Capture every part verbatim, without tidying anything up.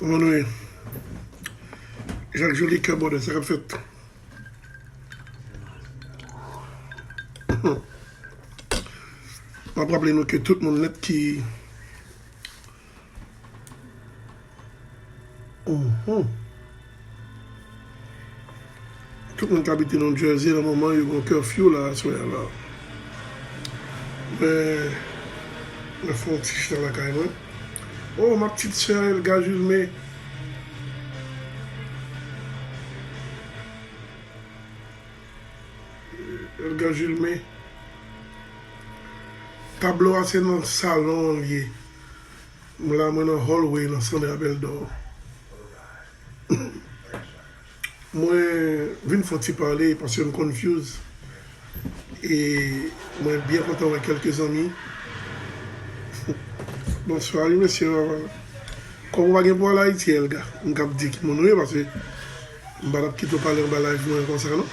Kòman nou ye? Jacques Joly, kè bòdè, sa k ap fèt? M ap raple nou ke tout moun nèt ki Mhm. Tout moun k abite New Jersey nan moman yo gen curfew la aswè a la. Men, mwen fè yon ti chita lakay mwen. Oh, ma petite sœur Elga Julme. Elga Julme. Tablo a se nan salon an l ye. M la, mwen nan hallway nan Sandra Belle d'Or. Mwen vin fè yon ti pale paske m confuse. E mwen byen kontan wè kèlke zanmi. Bonswa wi mesye Vaval. Kòm ou pa gen pou al Ayiti, Elga, m k ap di ki moun ou ye paske m pa t ap kite w pale anba live mwen konsa non.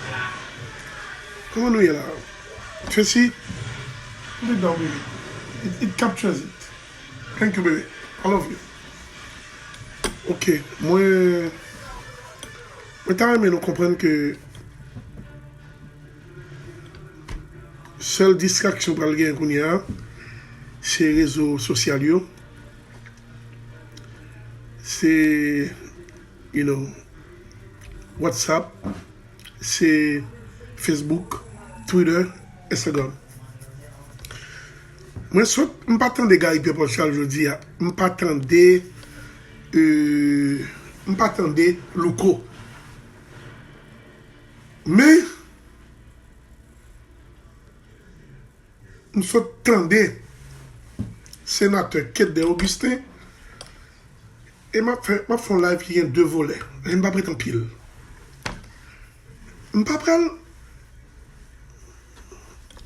Kòman nou ye la? Tracy, put it down, baby. It, it captures it. Thank you, baby. I love you. Ok, mwen, mwen ta renmen nou konprann ke sèl distraksyon pral genyen kounye a, se rezo sosyal yo, se, you know, WhatsApp, se Facebook, Twitter, Instagram. Mwen sot, m pa tande Gary Pierre Paul Charles jodi a. M pa tande, euh, m pa tande Louko. Men, m sot tande senatè Kedden Augustin. E m ap fè, m ap fè yon live ki gen de volè. E m p ap ret anpil. M pa pral,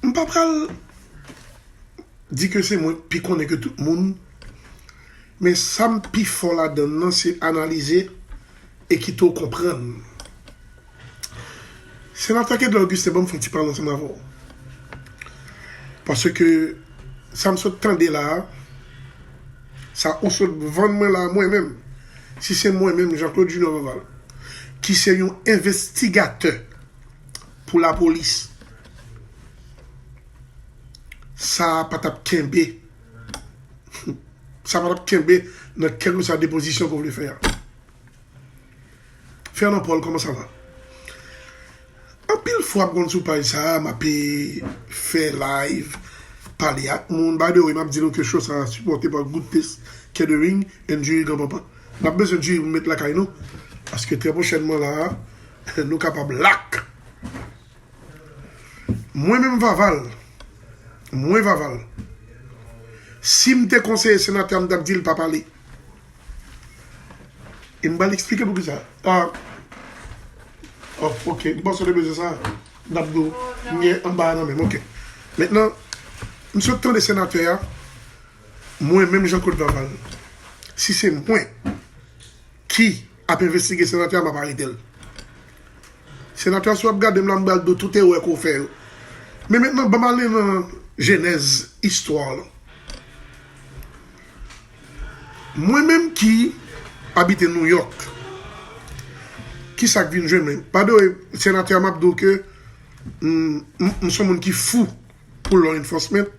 m pa pral di ke se mwen k pi konnen ke tout moun, men sa m pi fò ladan l nan, se analize e kite w konprann. Senatè Kedlè Augustin, ban m fè yon ti pale ansanm avè w. Paske sa m sot tande la a, sa ou sot vann mwen la a, mwen menm, si se mwen menm, Jean Claude Junior Vaval, ki se yon envestigatè pou lapolis, sa a pa t ap kenbe, sa pa t ap kenbe nan kèlkeswa depozisyon ke w vle fè a. Fernand Paul, comment ça va? Anpil fwa m konn sou paj sa a, m ape fè live, pale ak moun. By the way, m ap di nou ke show sa a sipòte pa Good Taste Catering and Jury Granpapa. N ap bezwen Jury pou n met lakay nou, paske trè pwochènman la a, nou kapab lak. Mwen menm Vaval, mwen Vaval, si m te konseye senatè a, m t ap di l pa pale. E m pral eksplike poukisa. Ah. Oh, ok. M panse w te bezwen sa. M t ap di w, m gen anba a nan men m. Ok. Mentnan, m sot tande senatè a, mwen menm Jean Claude Vaval, si se mwen ki ap envestige senatè a, m ap arete l. Senatè a, si w ap gade m la, m pral di w tout erè ke w fè yo. Men mentnan, ban m ale nan jenèz istwa w lan. Mwen menm ki abite Nouyòk, kisa k vin jwenn mwen? By the way, senatè a, m ap di w ke m, m, m se yon moun ki fou pou law enforcement.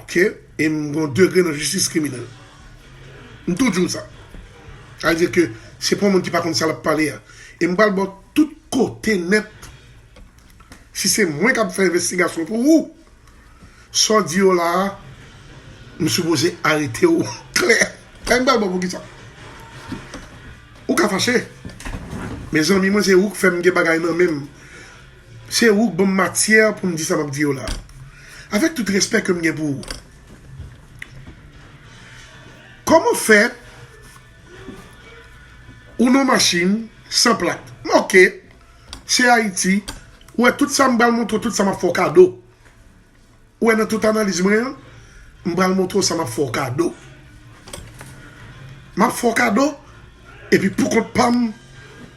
Ok? E m gen yon degre nan jistis kriminèl. M toujou di w sa. Sa vle di ke se pa yon moun ki pa konn sa l ap pale a. E m pral ba w tout kote nèt. Si se mwen k ap fè envestigasyon pou ou, sa w di yo la a, m sipoze arete w klè. Kay m pral ba w poukisa. Ou ka fache. Men zanmi mwen, se ou k fè m gen bagay nan men m. Se ou k ban m matyè pou m di sa m ap di yo la. Avèk tout respè ke m gen pou ou. Kòman fè ou nan machin san plak? Ok. Se Ayiti. Ou wè tout sa m pral montre w, tout sa m ap fè w kado. Ou wè nan tout analiz mwen an, m pral montre w sa m ap fè w kado. M ap fè w kado, epi pou kont pa m,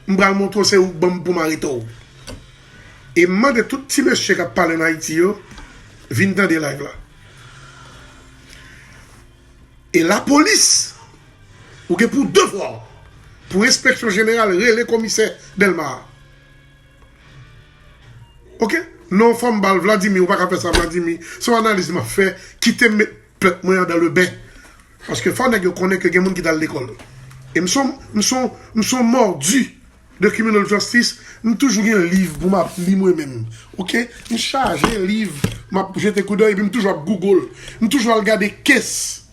m pral montre w se ou k ban m pou m arete w. E m mande tout ti mesye k ap pale ann Ayiti yo, vin tande live la. E lapolis, Ou gen pou devwa pou enspeksyon jeneral rele komisè Dèlma a. Oke? Non, fò m ba l, Vladimir, ou pa ka fè sa, Vladimir. Se yon analiz m ap fè, kite m met pèp mwen an dan le ben. Paske fò nèg yo konnen ke gen moun ki t al lekòl. E m son, m son, m son mòdi de criminal justice, m toujou gen liv pou m ap li mwen menm. Oke? M chaje liv, m ap jete koudèy, epi m toujou ap Google. M toujou al gade case.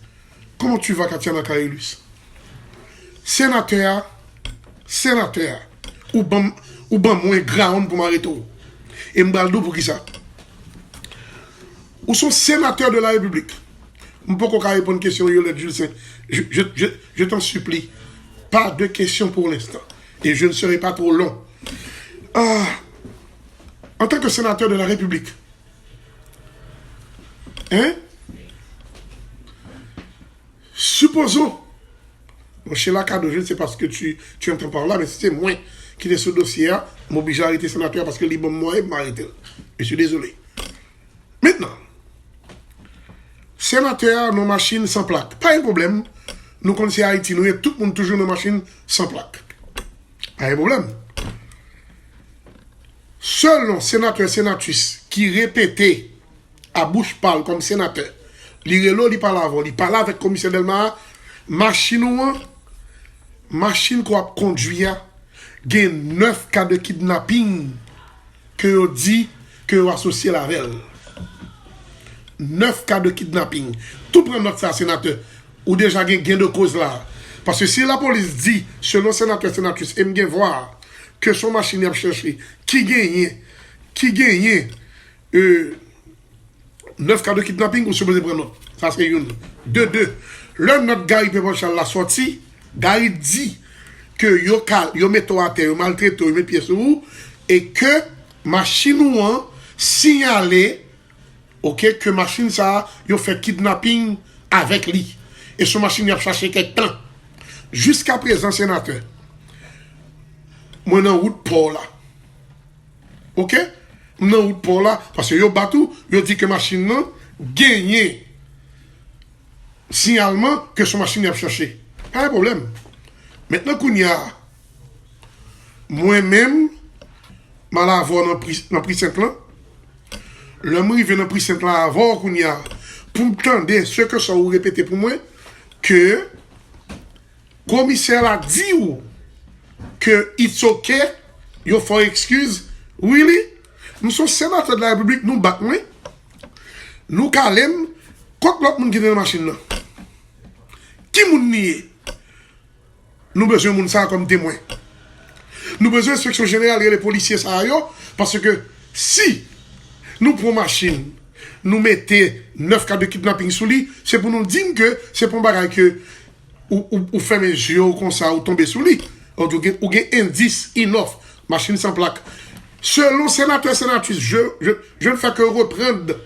Comment tu vas, Katiana Carelus? Senatè a, senatè a, ou ban, ou ban mwen ground pou m arete w. E m pral di w poukisa. Ou se yon senatè de la Repiblik. M poko ka reponn kesyon Yolette Julcin. Je, je, je, je t'en supplie. Pas de questions pour l'instant. Et je ne serai pas trop long. Ah, en tant que sénateur de la République, hein? Supposons, mon cher Lacado, je ne sais pas ce que tu, tu entends par là, men si se mwen ki te sou dosye a, m oblije arete senatè a paske li ban m mwayen pou m arete l. Je suis désolé. Mentnan, senatè a nan machin san plak. Pa gen pwoblèm. Nou konn se Ayiti nou ye, tout moun toujou nan machin san plak. Pa gen pwoblèm. Selon senatè Senatris ki repete a bouch pa l kòm senatè, li rele w, li pale avè w, li pale avèk komisè Dèlma a, machin ou an, machin ke w ap kondui a, gen nèf ka de kidnaping ke yo di ke yo asosye l avè l. Nèf ka de kidnaping. Tou pran nòt sa, senatè. Ou deja gen gen de koz la. Paske si lapolis di, selon senatè, senatris, e m gen vwa a, ke se yon machin y ap chèche, ki genyen, ki genyen, e, nèf ka de kidnaping, ou sipoze pran nòt. Sa se youn. De, de, lè nòt Gary Pierre Paul Charles la sòti, Gary di ke yo ka, yo mete w atè, yo maltrete w, yo met pye sou ou, e ke machin ou an siyale, oke, ke machin sa a, yo fè kidnaping avèk li. E se yon machin y ap chache kèk tan. Jiskaprezan, senatè, mwen nan wout pò la. Oke? M nan wout pò la, paske yo bat ou, yo di ke machin nan genyen siyalman ke se yon machin y ap chache. Pa gen pwoblèm. Mentnan kounye a, mwen menm, m al avè w nan pri, nan prisent lan. Lè m rive nan prisent lan avè w kounye a, pou m tande ce que sa ou repete pou mwen, ke komisè la di w ke it's ok, yo fè w ekskiz, really? M se yon senatè de la repiblik, nou bat mwen, nou kale m, kot lòt moun ki te nan machin nan? Ki moun li ye? Nou bezwen moun sa a kòm temwen. Nou bezwen enspeksyon jeneral rele polisye sa a yo, paske si nou pran machin, nou mete nèf ka de kidnaping sou li, se pou nou di m ke se pa yon bagay ke ou, ou, ou fèmen je w konsa, ou tonbe sou li. Ou gen, ou gen endis, enough, machin san plak. Selon senatè, senatris, je, je, je ne fais que reprendre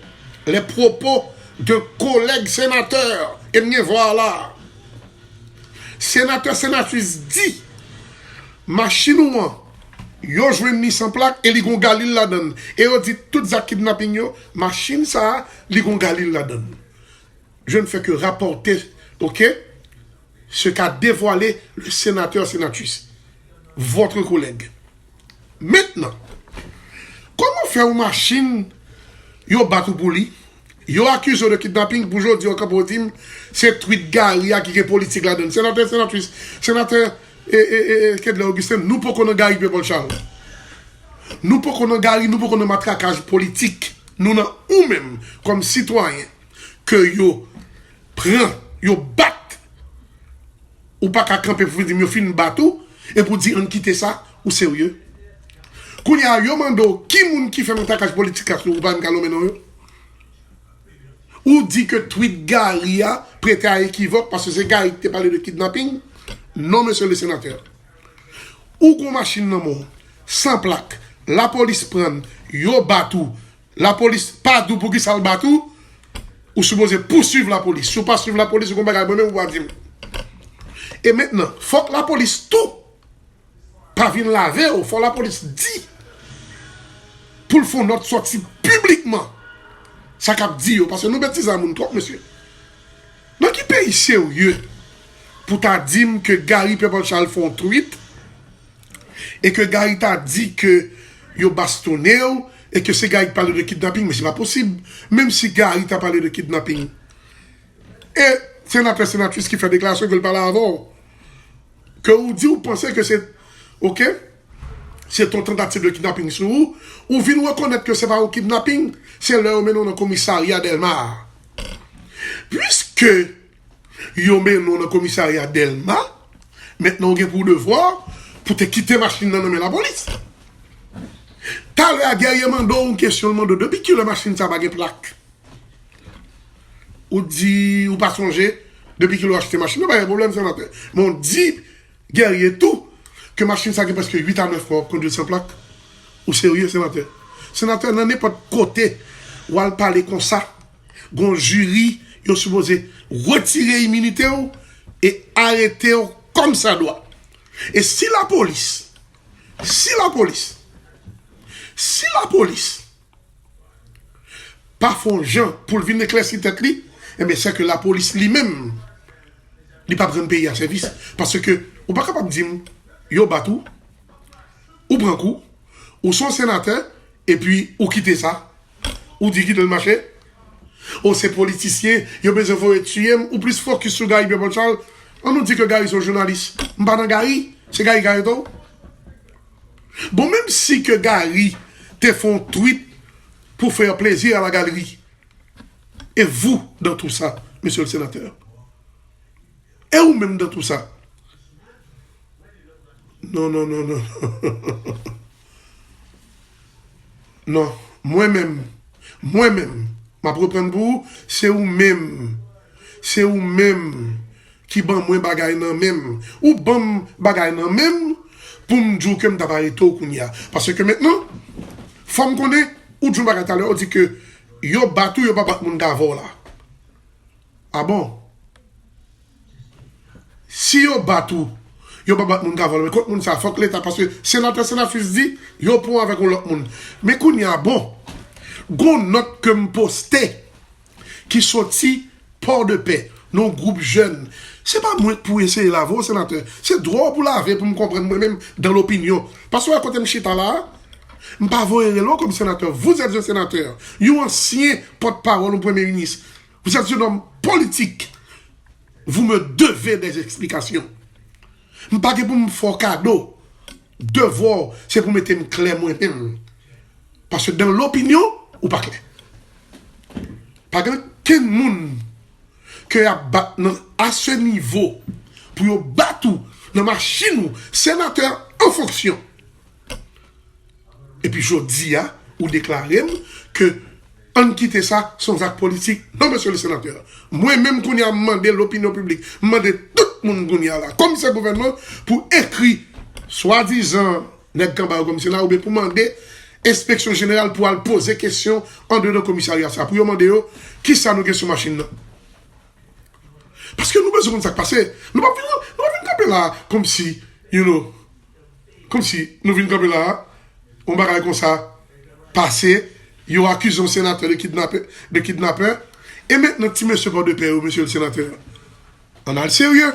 les propos d'un collègue sénateur, e m gen vwa a la. Senatè, senatris di, machin ou an, yo jwenn li san plak e li gon galil ladan l. E yo di tout zak kidnaping yo, machin sa a, li gon galil ladan l. Je ne fais que rapporter, ok, ce qu'a dévoilé le sénateur, sénatrice, votre collègue. Mentnan, kòman fè yon machin, yo bat ou pou li, yo akize w de kidnaping, pou jodi a w kanpe w di m se tweet Gary a ki gen politik ladan l. Senatè, senatris, senatè, e, e, e, e, Kedlè Augustin, nou poko nan Gary Pierre Paul Charles. Nou poko nan Gary, nou poko nan matrakaj politik. Nou nan ou menm, kòm sitwayen, ke yo pran, yo bat. Ou pa ka kanpe pou di m yo fin bat ou, epi w di ann kite sa, ou serye? Kounye a, yo mande w ki moun ki fè matrakaj politik la sou ou, ou pa menm ka nonmen non yo. Ou di ke tweet Gary a prete a ekivòk, paske se Gary ki te pale de kidnaping. Non, mesye le senatè. Ou gon machin nan men w, san plak, lapolis pran l, yo bat ou, lapolis pa di w poukisa l bat ou, ou sipoze pousuiv lapolis. Si w pa suiv lapolis, ou gon bagay mwen menm ou pa di m. E mentnan, fòk lapolis tou pa vin lave w, fòk lapolis di, pou l fè yon nòt sòti piblikman sa k ap di yo, paske nou betize a moun twòp, mesye. Nan ki peyi serye pou ta di m ke Gary Pierre Paul Charles fè yon tweet e ke Gary ta di ke yo bastonnen w e ke se Gary ki pale de kidnaping, men se pa posib. Menm si Gary ta pale de kidnaping, e senatè, senatris ki fè deklarasyon ke l pale avè w, ke ou di ou panse ke se, oke, se t yon tantativ de kidnaping sou ou, ou vin rekonèt ke se pa yon kidnaping, se lè yo mennen w nan komisarya Dèlma a. Piske yo mennen w nan komisarya Dèlma, mentnan ou gen pou devwa pou te kite machin nan nan men lapolis. Talè a, Guerrier mande w yon kesyon, l mande w depi kilè machin sa pa gen plak. Ou di ou pa sonje depi kilè w achte machin nan, pa gen pwoblèm, senatè. Men w di Guerrier tou ke machin sa gen prèske uit a nèf mwa w ap kondui l san plak. Ou serye, senatè? Senatè, nan nenpòt kote w al pale konsa, gon jiri, yo sipoze retire iminite w e arete w kòmsadwa. E si lapolis, si lapolis, si lapolis pa fè yon jan pou l vin eklèsi tèt li, enben, sè ke lapolis li menm, li p ap rann peyi a sèvis. Paske ou pa kapab di m, yo bat ou, ou pran kou, ou se yon senatè, epi ou kite sa, ou di kite l mache, ou se politisyen, yo bezwen voye tiye m, ou plis fokis sou Gary Pierre Paul Charles, an nou di ke Gary se yon jounalis, m pa nan Gary, se Gary ki arete w. Bon, menm si ke Gary te fè yon tweet pour faire plaisir à la galerie, et vous dans tout ça, monsieur le sénateur? E ou menm dans tout ça? Non, non, non, non. Non, mwen menm, mwen menm, m ap reprann pou ou, se ou menm, se ou menm ki ban mwen bagay nan men m. Ou ban m bagay nan men m pou m di w ke m t ap arete w kounye a. Paske mentnan, fò m konnen, ou di yon bagay talè, ou di ke yo bat ou, yo pa bat moun k avè w la. A bon? Si yo bat ou, yo pa bat moun k avè w la, men kot moun sa? Fòk Leta, paske senatè, senatris di, yo pran w avèk yon lòt moun. Men kounye a, bon, gon nòt ke m poste ki soti Pòdepè, nan yon gwoup jèn. Se pa mwen k pou eseye lave w, senatè. Se dwa w pou lave pou m konprann mwen menm dans l'opinion. Paske w wè kote m chita la a, m pa voye rele w kòm senatè. Vous êtes un sénateur. Yon ansyen pòtpawòl, yon premye minis. Vous êtes un homme politique. Vous me devez des explications. M pa gen pou m fè w kado. Devwa w, se pou mete m klè mwen menm. Paske dans l'opinion, ou pa klè. Pa gen okenn moun ke y ap bat nan à ce niveau pou yo bat ou nan machin ou, senatè an fonksyon. Epi jodi a, ou deklare m ke ann kite sa, se yon zak politik. Non, mesye le senatè. Mwen menm kounye a, m mande lopinyon piblik, m mande tout moun kounye a la, komisè gouvènman, pou ekri swadizan nèg kanba yo komisyona, oubyen pou mande enspeksyon jeneral pou al poze kesyon andedan komisarya sa, pou yo mande yo kisa nou gen sou machin nan. Paske nou bezwen konn sa k pase. Nou p ap vin, nou p ap vin kanpe la kòmsi, you know, kòmsi nou vin kanpe la, yon bagay konsa pase, yo akize yon senatè de kidnapè, de kidnapè, e mentnan ti mesye Pòdepè yo, mesye le senatè, ann al serye.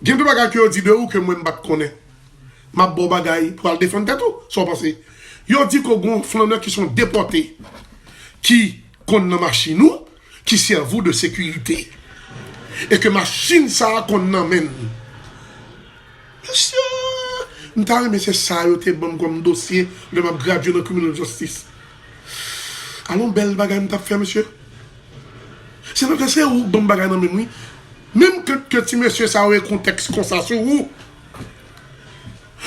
Gen de bagay ke yo di de ou ke mwen m pa t konnen. M ap ba w bagay pou al defann tèt ou. Sa w panse? Yo di ke w gen yon flannè ki se yon depòte ki konn nan machin ou, ki sèvi w de sekirite. E ke machin sa a konn nan men l. Mesye, m ta renmen se sa yo te ban m kòm dosye lè m ap gradye nan criminal justice. Alon bèl bagay m t ap fè, mesye. Se nan se ou k ban m bagay nan men m, wi. Menm ke, ke ti mesye sa yo ekri yon tèks konsa sou ou.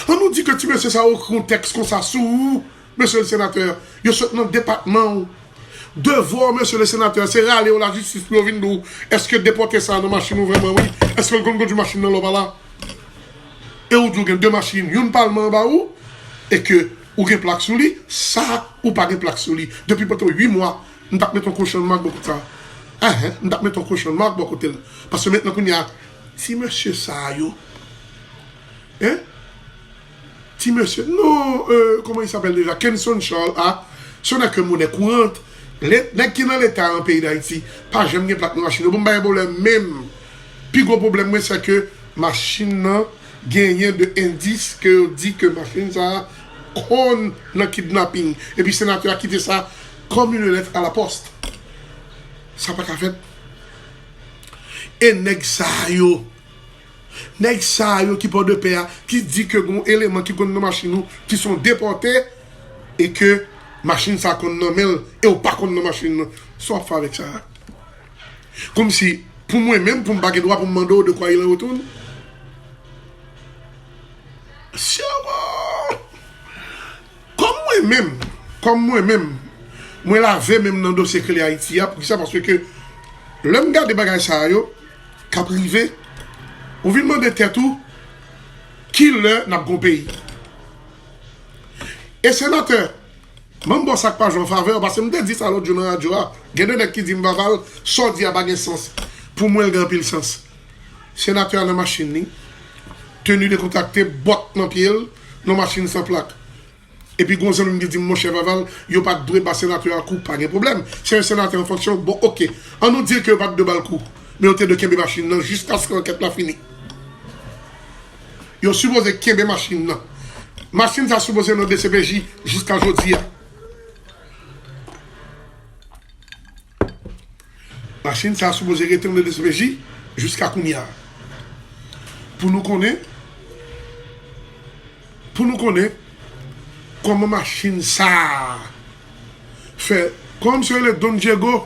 An nou di ke ti mesye sa yo ekri yon tèks konsa sou ou, mesye le senatè. Yo sot nan depatman w. Devwa w, mesye le senatè, se rale yo lajistis pou yo vin di w, èske depòte sa a nan machin ou vrèman, wi? Èske l konn kondui machin nan lè w pa la? E ou di w gen de machin, youn palman anba ou, e ke ou gen plak sou li, sa ou pa gen plak sou li. Depi pandan uit mwa, m t ap met yon kochon mak bò kote sa. Enhen, m t ap met yon kochon mak bò kote l. Paske mentnan kounye a, ti mesye sa yo, hein? Ti mesye, non, euh, comment il s'appelle déjà? Kenson Charles a, ce n'est que monnaie courante. Lè, nèg ki nan Leta an peyi Dayiti, pa janm gen plak nan machin yo. Bon, m pa gen pwoblèm menm. Pi gwo pwoblèm mwen, se ke machin nan genyen de endis ke yo di ke machin sa a konn nan kidnaping. Epi senatè a kite sa comme une lettre à la poste. Sa pa ka fèt. E nèg sa yo, nèg sa yo ki Pòdepè a, ki di ke gon eleman ki konn nan machin ou, ki se yon depòte, e ke machin sa konn nan men l, e w pa konn nan machin nan. Sa w ap fè avèk sa a? Kòmsi, pou mwen menm, pou m pa gen dwa pou m mande w de quoi il en retourne? Sèman, kòm mwen menm, kòm mwen menm, mwen lave men m nan dosye Kle Ayiti a, poukisa? Paske lè m gade bagay sa yo k ap rive, ou vin mande tèt ou, kilè n ap gon peyi? E senatè, ban m ba w sa k pa jwe an favè w, paske m te di sa lòt jou nan radyo a. Gen de nèg ki di m, Vaval, sa w di a pa gen sans. Pou mwen, l gen anpil sans. Senatè a nan machin li, teni dekontrakte, bòt nan pye l, nan machin san plak. Epi gon zanmi m ki di m, monchè Vaval, yo pa t dwe ba senatè a kou, pa gen pwoblèm. Se yon senatè an fonksyon, bon, oke. An nou di ke yo pa t dwe ba l kou, men yo te dwe kenbe machin nan jiskaske ankèt la fini. Yo sipoze kenbe machin nan. Machin sa sipoze nan D C P J jiska jodi a. Machin sa sipoze rete nan D C P J jiska kounye a. Pou nou konnen, pou nou konnen kòman machin sa fè, kòman misye rele, Don Diego?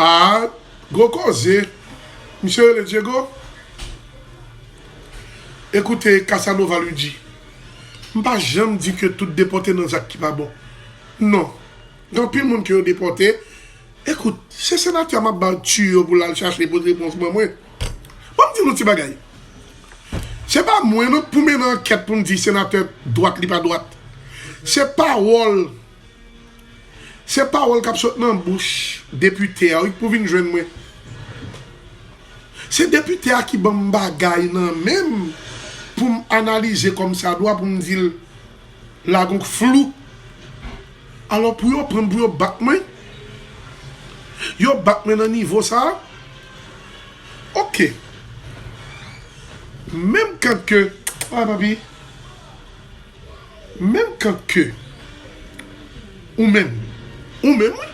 A, gwo koze. Misye rele Diego. Ekoute, Casanova Luigi, m pa janm di ke tout depòte nan zak ki pa bon. Non. Gen anpil moun ke yo depòte. Ekout, se senatè a m ap ba tiyo pou l al chache pou repons ban mwen. Ban m di nou ti bagay. Se pa mwen non pou mennen ankèt pou m di senatè dwat li pa dwat. Se pawòl Se pawòl k ap sot nan bouch depite a, wi, pou vin jwenn mwen. Se depite a ki ban m bagay nan men m pou m analize kòmsadwa, pou m di l la gon flou. Alò, pou yo pran m, pou yo bat mwen, yo bat mwen nan nivo sa a. Oke. Menm kan ke, a, papi, Menm kan ke ou menm, ou menm, wi,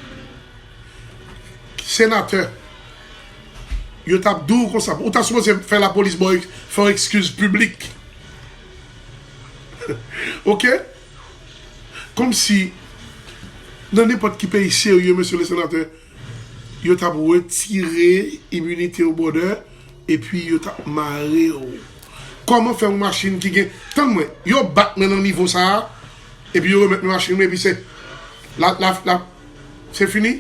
senatè, yo t ap di w konsa, ou ta sipoze fè lapolis ba w, fè w ekskiz piblik. Oke? Kòmsi, nan nenpòt ki peyi serye, mesye le senatè, yo t ap retire iminite w, brother, epi yo t ap mare w. Kòman fè yon machin ki gen, tann mwen, yo bat mwen nan nivo sa a, epi yo remèt mwen machin mwen, epi se, la, la, la, se fini?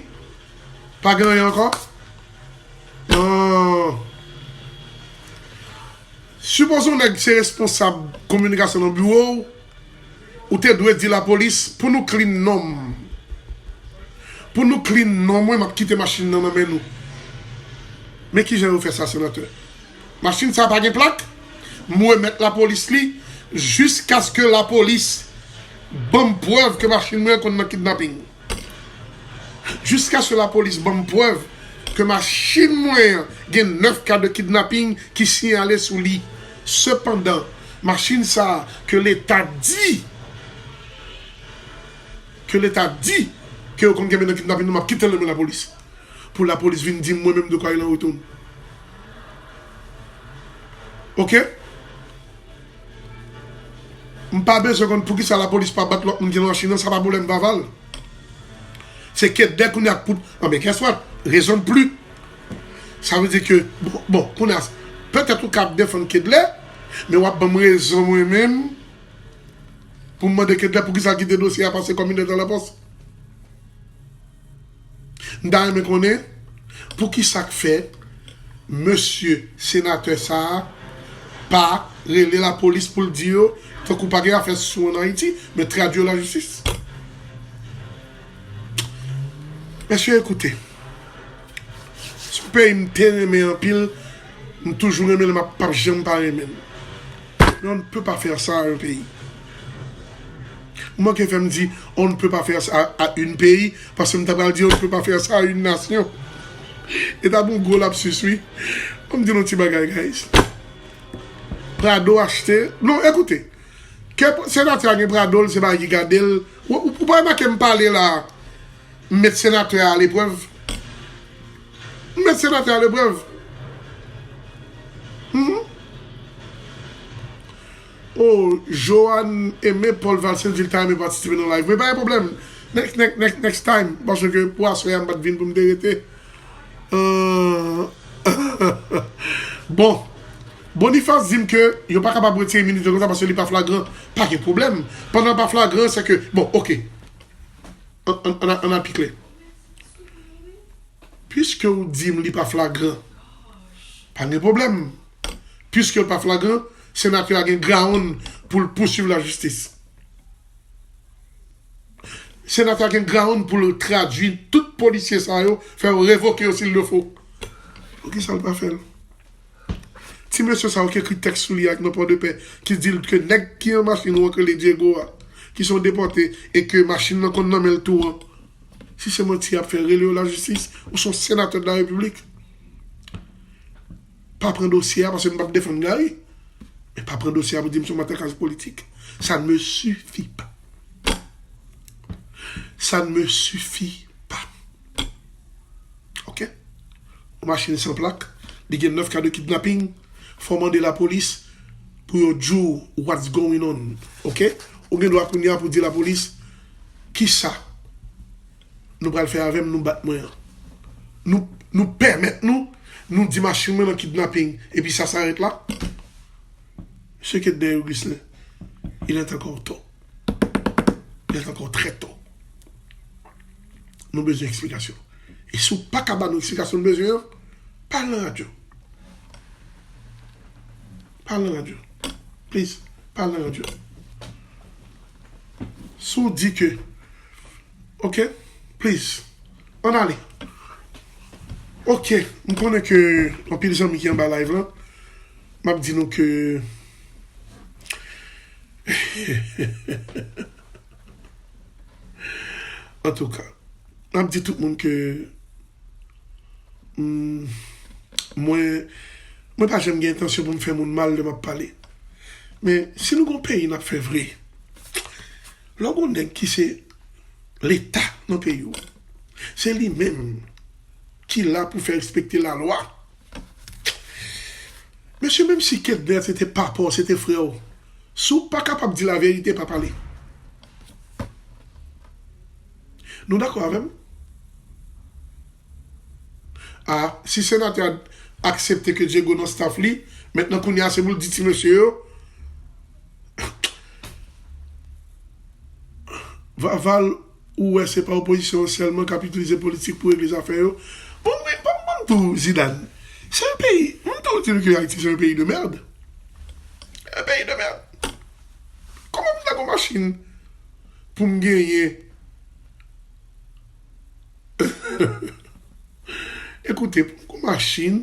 Pa gen anyen ankò? Non. Sipoze yon nèg se responsab kominikasyon nan biwo w, ou te dwe di lapolis pou nou clean non m. Pou nou clean non mwen, m ap kite machin nan nan men nou. Men kijan yo fè sa, senatè? Machin sa pa gen plak, m remèt lapolis li jiskaske lapolis ban m prèv ke machin mwen konn nan kidnaping. Jiskaske lapolis ban m prèv ke machin mwen an gen nèf ka de kidnaping ki siyale sou li. Sepandan, machin sa a ke Leta di, ke Leta di ke yo konn kenbe nan kidnaping nan, m ap kite l nan men lapolis. Pou lapolis vin di m mwen menm de quoi il en retourne. Oke? M pa bezwen konn poukisa lapolis pa bat lòt moun ki nan machin nan, sa pa pwoblèm Vaval. Se Kedlè kounye a k pou, anben, guess what? Raison de plus. Sa vle di ke, bon, bon, kounye a, petèt ou ka ap defann Kedlè, men w ap ban m rezon mwen menm pou m mande Kedlè poukisa l kite dosye a pase kòm yon lèt a la pòs. M ta renmen konnen poukisa k fè mesye senatè sa a pa rele lapolis pou l di yo, tankou pa gen afè sou ann Ayiti, men tradui yo lajistis. Mesye, ekoute. Se yon peyi m te renmen anpil, m toujou renmen l, m ap, p ap janm pa renmen l. Mais on ne peut pas faire ça à un pays. Ou manke fè m di on ne peut pas faire ça à, à une pays, paske m ta pral di on ne peut pas faire ça à une nation. E ta pou yon gwo lapsis, wi. Ban m di nou ti bagay, guys. Prado achte. Non, ekoute. Ke senatè a gen Prado l, se bagay ki gade l. Ou, ou, ou pa remake m pale la, m met senatè a aleprèv. M met senatè a aleprèv. Mhm. Oh, Joanne Aimé Paul Valcin di l ta renmen patisipe nan live. Men pa gen pwoblèm. Next, next, next, next time. Paske pou aswè a, m pa t vin pou m te rete. Euh, bon. Boniface di m ke yo pa kapab retire iminite konsa paske li pa flagran. Pa gen pwoblèm. Pandan l pa flagran, se ke, bon, oke. Ann, ann, ann, ann al pi klè. Piske w di m li pa flagran, pa gen pwoblèm. Piske l pa flagran, senatè a gen grawonn pou l pouswiv lajistis. Senatè a gen grawonn pou l tradui tout polisye sa yo, fè yo revoke yo si l de fo. Poukisa l pa fè l? Ti mesye sa yo ki ekri tèks sou li ak nan Pòdepè, ki di l ke nèg ki an machin ou an k rele Diego a, ki se yon depòte, e ke machin nan konn nan men l tou an. Si se manti y ap fè, rele yo lajistis, ou se yon senatè de la repiblik. Pa pran dosye a, paske m p ap defann Gary. Men pa pran dosye a pou di m se yon matakaz politik. Ça ne me suffit pas. Ça ne me suffit pas. Oke? Yon machin san plak, li gen nèf ka de kidnaping, fò w mande lapolis pou yo di w what's going on. Oke? Ou gen dwa kounye a pou di lapolis, kisa nou pral fè avè m, nou bat mwen an? Nou, nou pèmèt nou, nou di machin mwen nan kidnaping, epi sa s'arrête là? Mesye Kedner Ghislain, il est encore temps. Il est encore très tôt. Nou bezwen eksplikasyon. E si w pa ka ba nou eksplikasyon nou bezwen an, pa al nan radyo. Pa al nan radyo. Please, pa al nan radyo. Si w di ke, oke, please, ann ale. Oke, m konnen ke anpil zanmi ki anba live lan, m ap di nou ke Antouka, m ap di tout moun ke, mm, mwen, mwen pa janm gen entansyon pou m fè moun mal lè m ap pale. Men, si nou gon peyi n ap fè vre, lè w gon nèg ki se Leta nan peyi w, se li menm ki la pou fè respekte lalwa. Mesye, menm si Kedner se te papa w, se te frè w, si w pa kapab di laverite, pa pale. Nou dakò avè m? A, si senatè a aksepte ke Diego nan staff li, mentnan kounye a se pou l di ti mesye yo, Vaval, ou wè se pa opozisyon an sèlman k ap itilize politik pou regle zafè yo. Bon, men, bon, bon, tou, Zidane. Se yon peyi, m tou di nou ke Ayiti se yon peyi de merde. Un pays de merde. Kòman m ta gon machin pou m genyen? Ekoute, pou m gon machin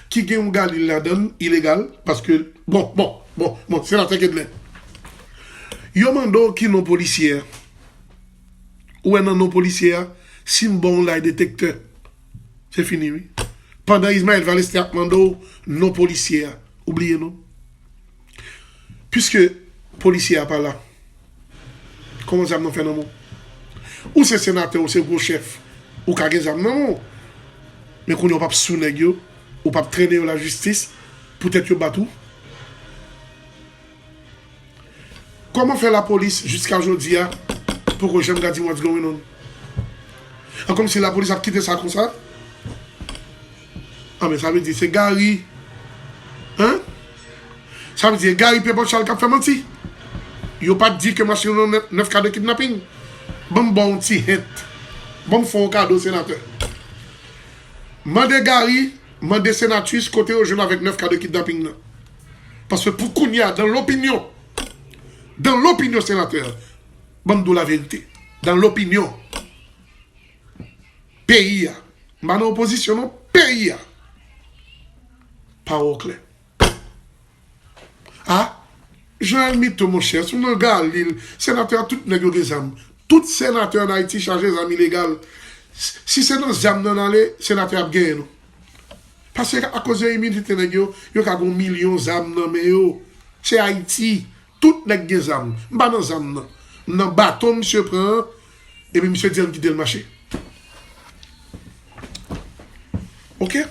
ki gen yon galil ladan l, ilegal, paske, bon, bon, bon, bon, senatè Kedlè. Yo mande w ki non polisye a. Ou wè nan non polisye a, si m ba w yon lay detektè, se fini, wi. Pandan Ismaël Valestin ap mande w non polisye a, ou bliye non. Piske polisye a pa la, kòman zam nan fè nan men w? Ou se senatè, ou se gwo chèf, ou ka gen zam nan men w. Men kounye a w p ap sou nèg yo, ou p ap trennen yo lajistis, poutèt yo bat ou. Kòman fè lapolis jiska jodi a poko janm ka di m what's going on? An, kòmsi lapolis ap kite sa konsa? An, men sa vle di se Gary. Hein? Sa vle di Gary Pepòt Chal k ap fè manti. Yo pa t di ke machin nan nèf, nèf ka de kidnaping. Ban m ba w yon ti hint. Ban m fè w yon kado, senatè. Mande Gary, mande Senatus kote yo jwenn avèk nèf ka de kidnaping nan. Paske pou kounye a, dans l'opinion, dans l'opinion, senatè, ban m di w laverite, dans l'opinion, peyi a, m pa nan opozisyon non, peyi a, pawòl klè. A, Joel Mito, monchè, si w nan galil, senatè a, tout nèg yo gen zam. Tout senatè ann Ayiti chaje zam ilegal. Si se nan zam nan n ale, senatè ap genyen nou. Paske akoz yo imilite nèg yo, yo ka gen yon milyon zam nan men yo. Se Ayiti. Tout nèg gen zam. M pa nan zam nan. M nan baton misye pran an, epi misye di ann kite l mache. Oke?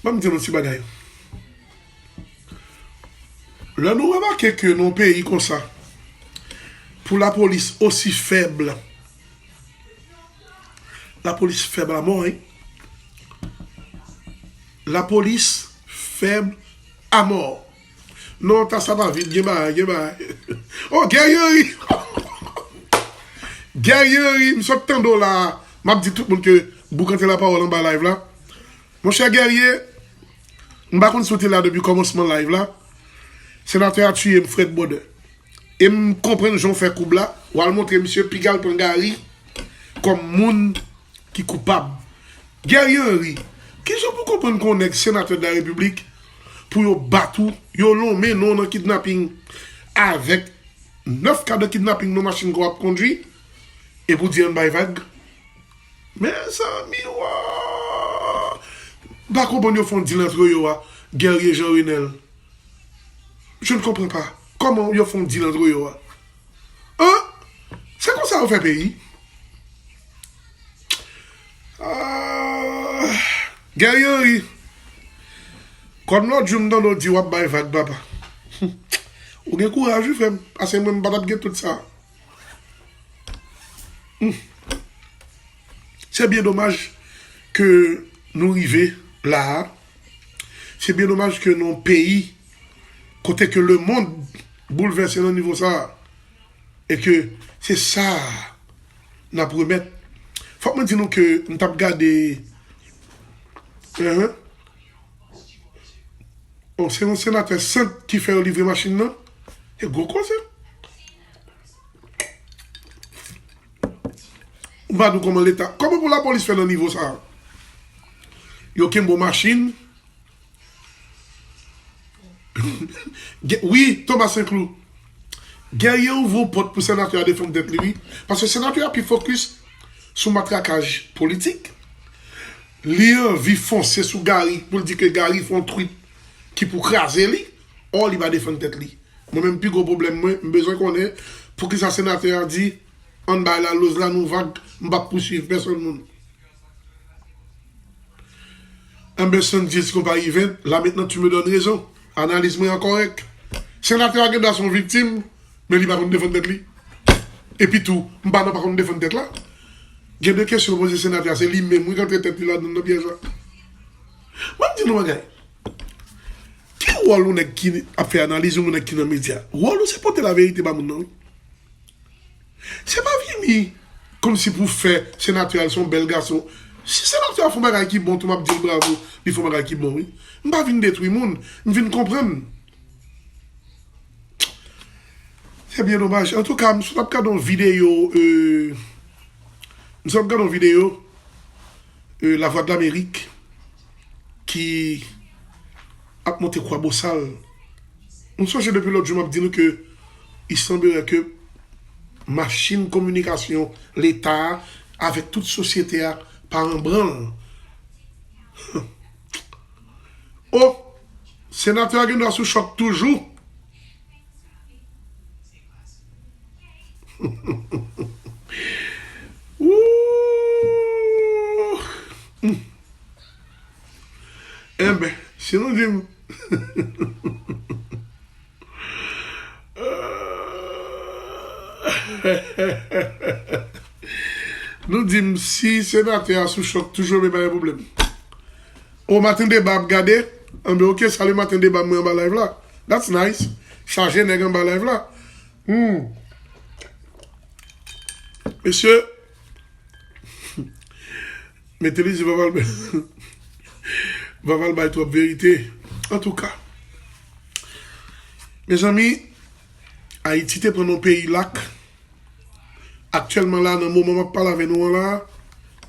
Ban m di nou ti bagay. Lè nou remake ke nan yon peyi konsa, pou lapolis osi fèb, lapolis fèb amò, wi. Lapolis fèb amò. Non, tas la pa vid, gen bagay, gen bagay. Oh, Guerrier Henry! Guerrier Henry, m sot tande w la. M ap di tout moun ke boukante lapawòl anba live la. Monchè Guerrier, m pa konn si w te la depi kòmansman live la. Senatè a tiye m, Fred Brodè. E m konprann jan w fè koub la. W al montre misye piga l pran Gary kòm moun ki koupab. Guerrier Henry, kijan pou konprann kon nèg senatè de la repiblik pou yo bat ou, yo lonmen non nan kidnaping avèk nèf ka de kidnaping nan machin ke w ap kondwi, epi w di ann bay vag? Mezanmi, wa! M pa konprann yo fè yon dil antre yo a, Guerrier Jean Renel. Je ne comprends pas. Kòman yo fè yon dil antre yo a? An? Se konsa yo fè peyi? Ah, Guerrier Henry. Kòm lòt jou m tande w di w ap bay vag, papa. Ou gen kouraj, wi, frè m. Paske mwen, m pa t ap gen tout sa. Hmm. Se byen domaj ke nou rive la a. Se byen domaj ke nan yon peyi kote ke lemonn boulvèse nan nivo sa a, e ke se sa a n ap remèt. Fòk mwen di nou ke m t ap gade, enhen, bon, se yon senatè sant ki fè yo livre machin nan. Se gwo koze. Ou pa di w kòman Leta, kòman pou lapolis fè nan nivo sa a? Yo kenbe w machin. Ge- wi, Thomas Saint-Cloud. Guerrier ouvri yon pòt pou senatè a defann tèt li, wi. Paske senatè a pi fokis sou matrakaj politik. Li anvi fonse sou Gary pou l di ke Gary fè yon tweet ki pou kraze li. Ò, li pa defann tèt li. Mwen menm, pi gwo pwoblèm mwen, m bezwen konnen poukisa senatè a di, ann bay la loz la nou vag, m p ap pouswiv pèsonn moun. Anben, Sandy, est-ce qu'on va y vin? Là maintenant, tu me donnes raison. Analiz mwen an kòrèk. Senatè a gen dwa se yon viktim, men li pa konn defann tèt li. Epi tou, m pa nan pa konn defann tèt la. Gen de kesyon poze senatè a, se li menm wi k antre tèt li ladan nan pyèj la. Mwen m di nou bagay. Ki wòl yon nèg ki ap fè analiz, yon nèg ki nan medya? Wòl ou se pote laverite ba moun nan, wi. Se pa vini kòmsi pou fè senatè a l se yon bèl gason. Si senatè a fè yon bagay ki bon tou, m ap di l bravo, li fè yon bagay ki bon, wi. M pa vin detwi moun, m vin konprann. Se byen domaj. Antouka, m sot ap gade yon videyo, euh, m sot ap gade yon videyo, euh, Lavwadlamerik ki ap monte Kwabosal. M sonje depi lòt jou m ap di nou ke il semblerait que machin kominikasyon Leta a avèk tout sosyete a pa an branl. Oh, senatè a gen dwa sou chòk toujou. Ooh. Enben, si nou di m, nou di m si senatè a sou chòk toujou, men pa gen pwoblèm. O, Maten Deba ap gade. Enben, oke, sali Maten Deba, mwen anba live la. That's nice. Chaje nèg anba live la. Hmm. Mesye, Matelizi, Vaval, Vaval bay twòp verite. Antouka, mezanmi, Ayiti te pran yon peyi lak. Aktyèlman la, nan moman m ap pale avè nou an la,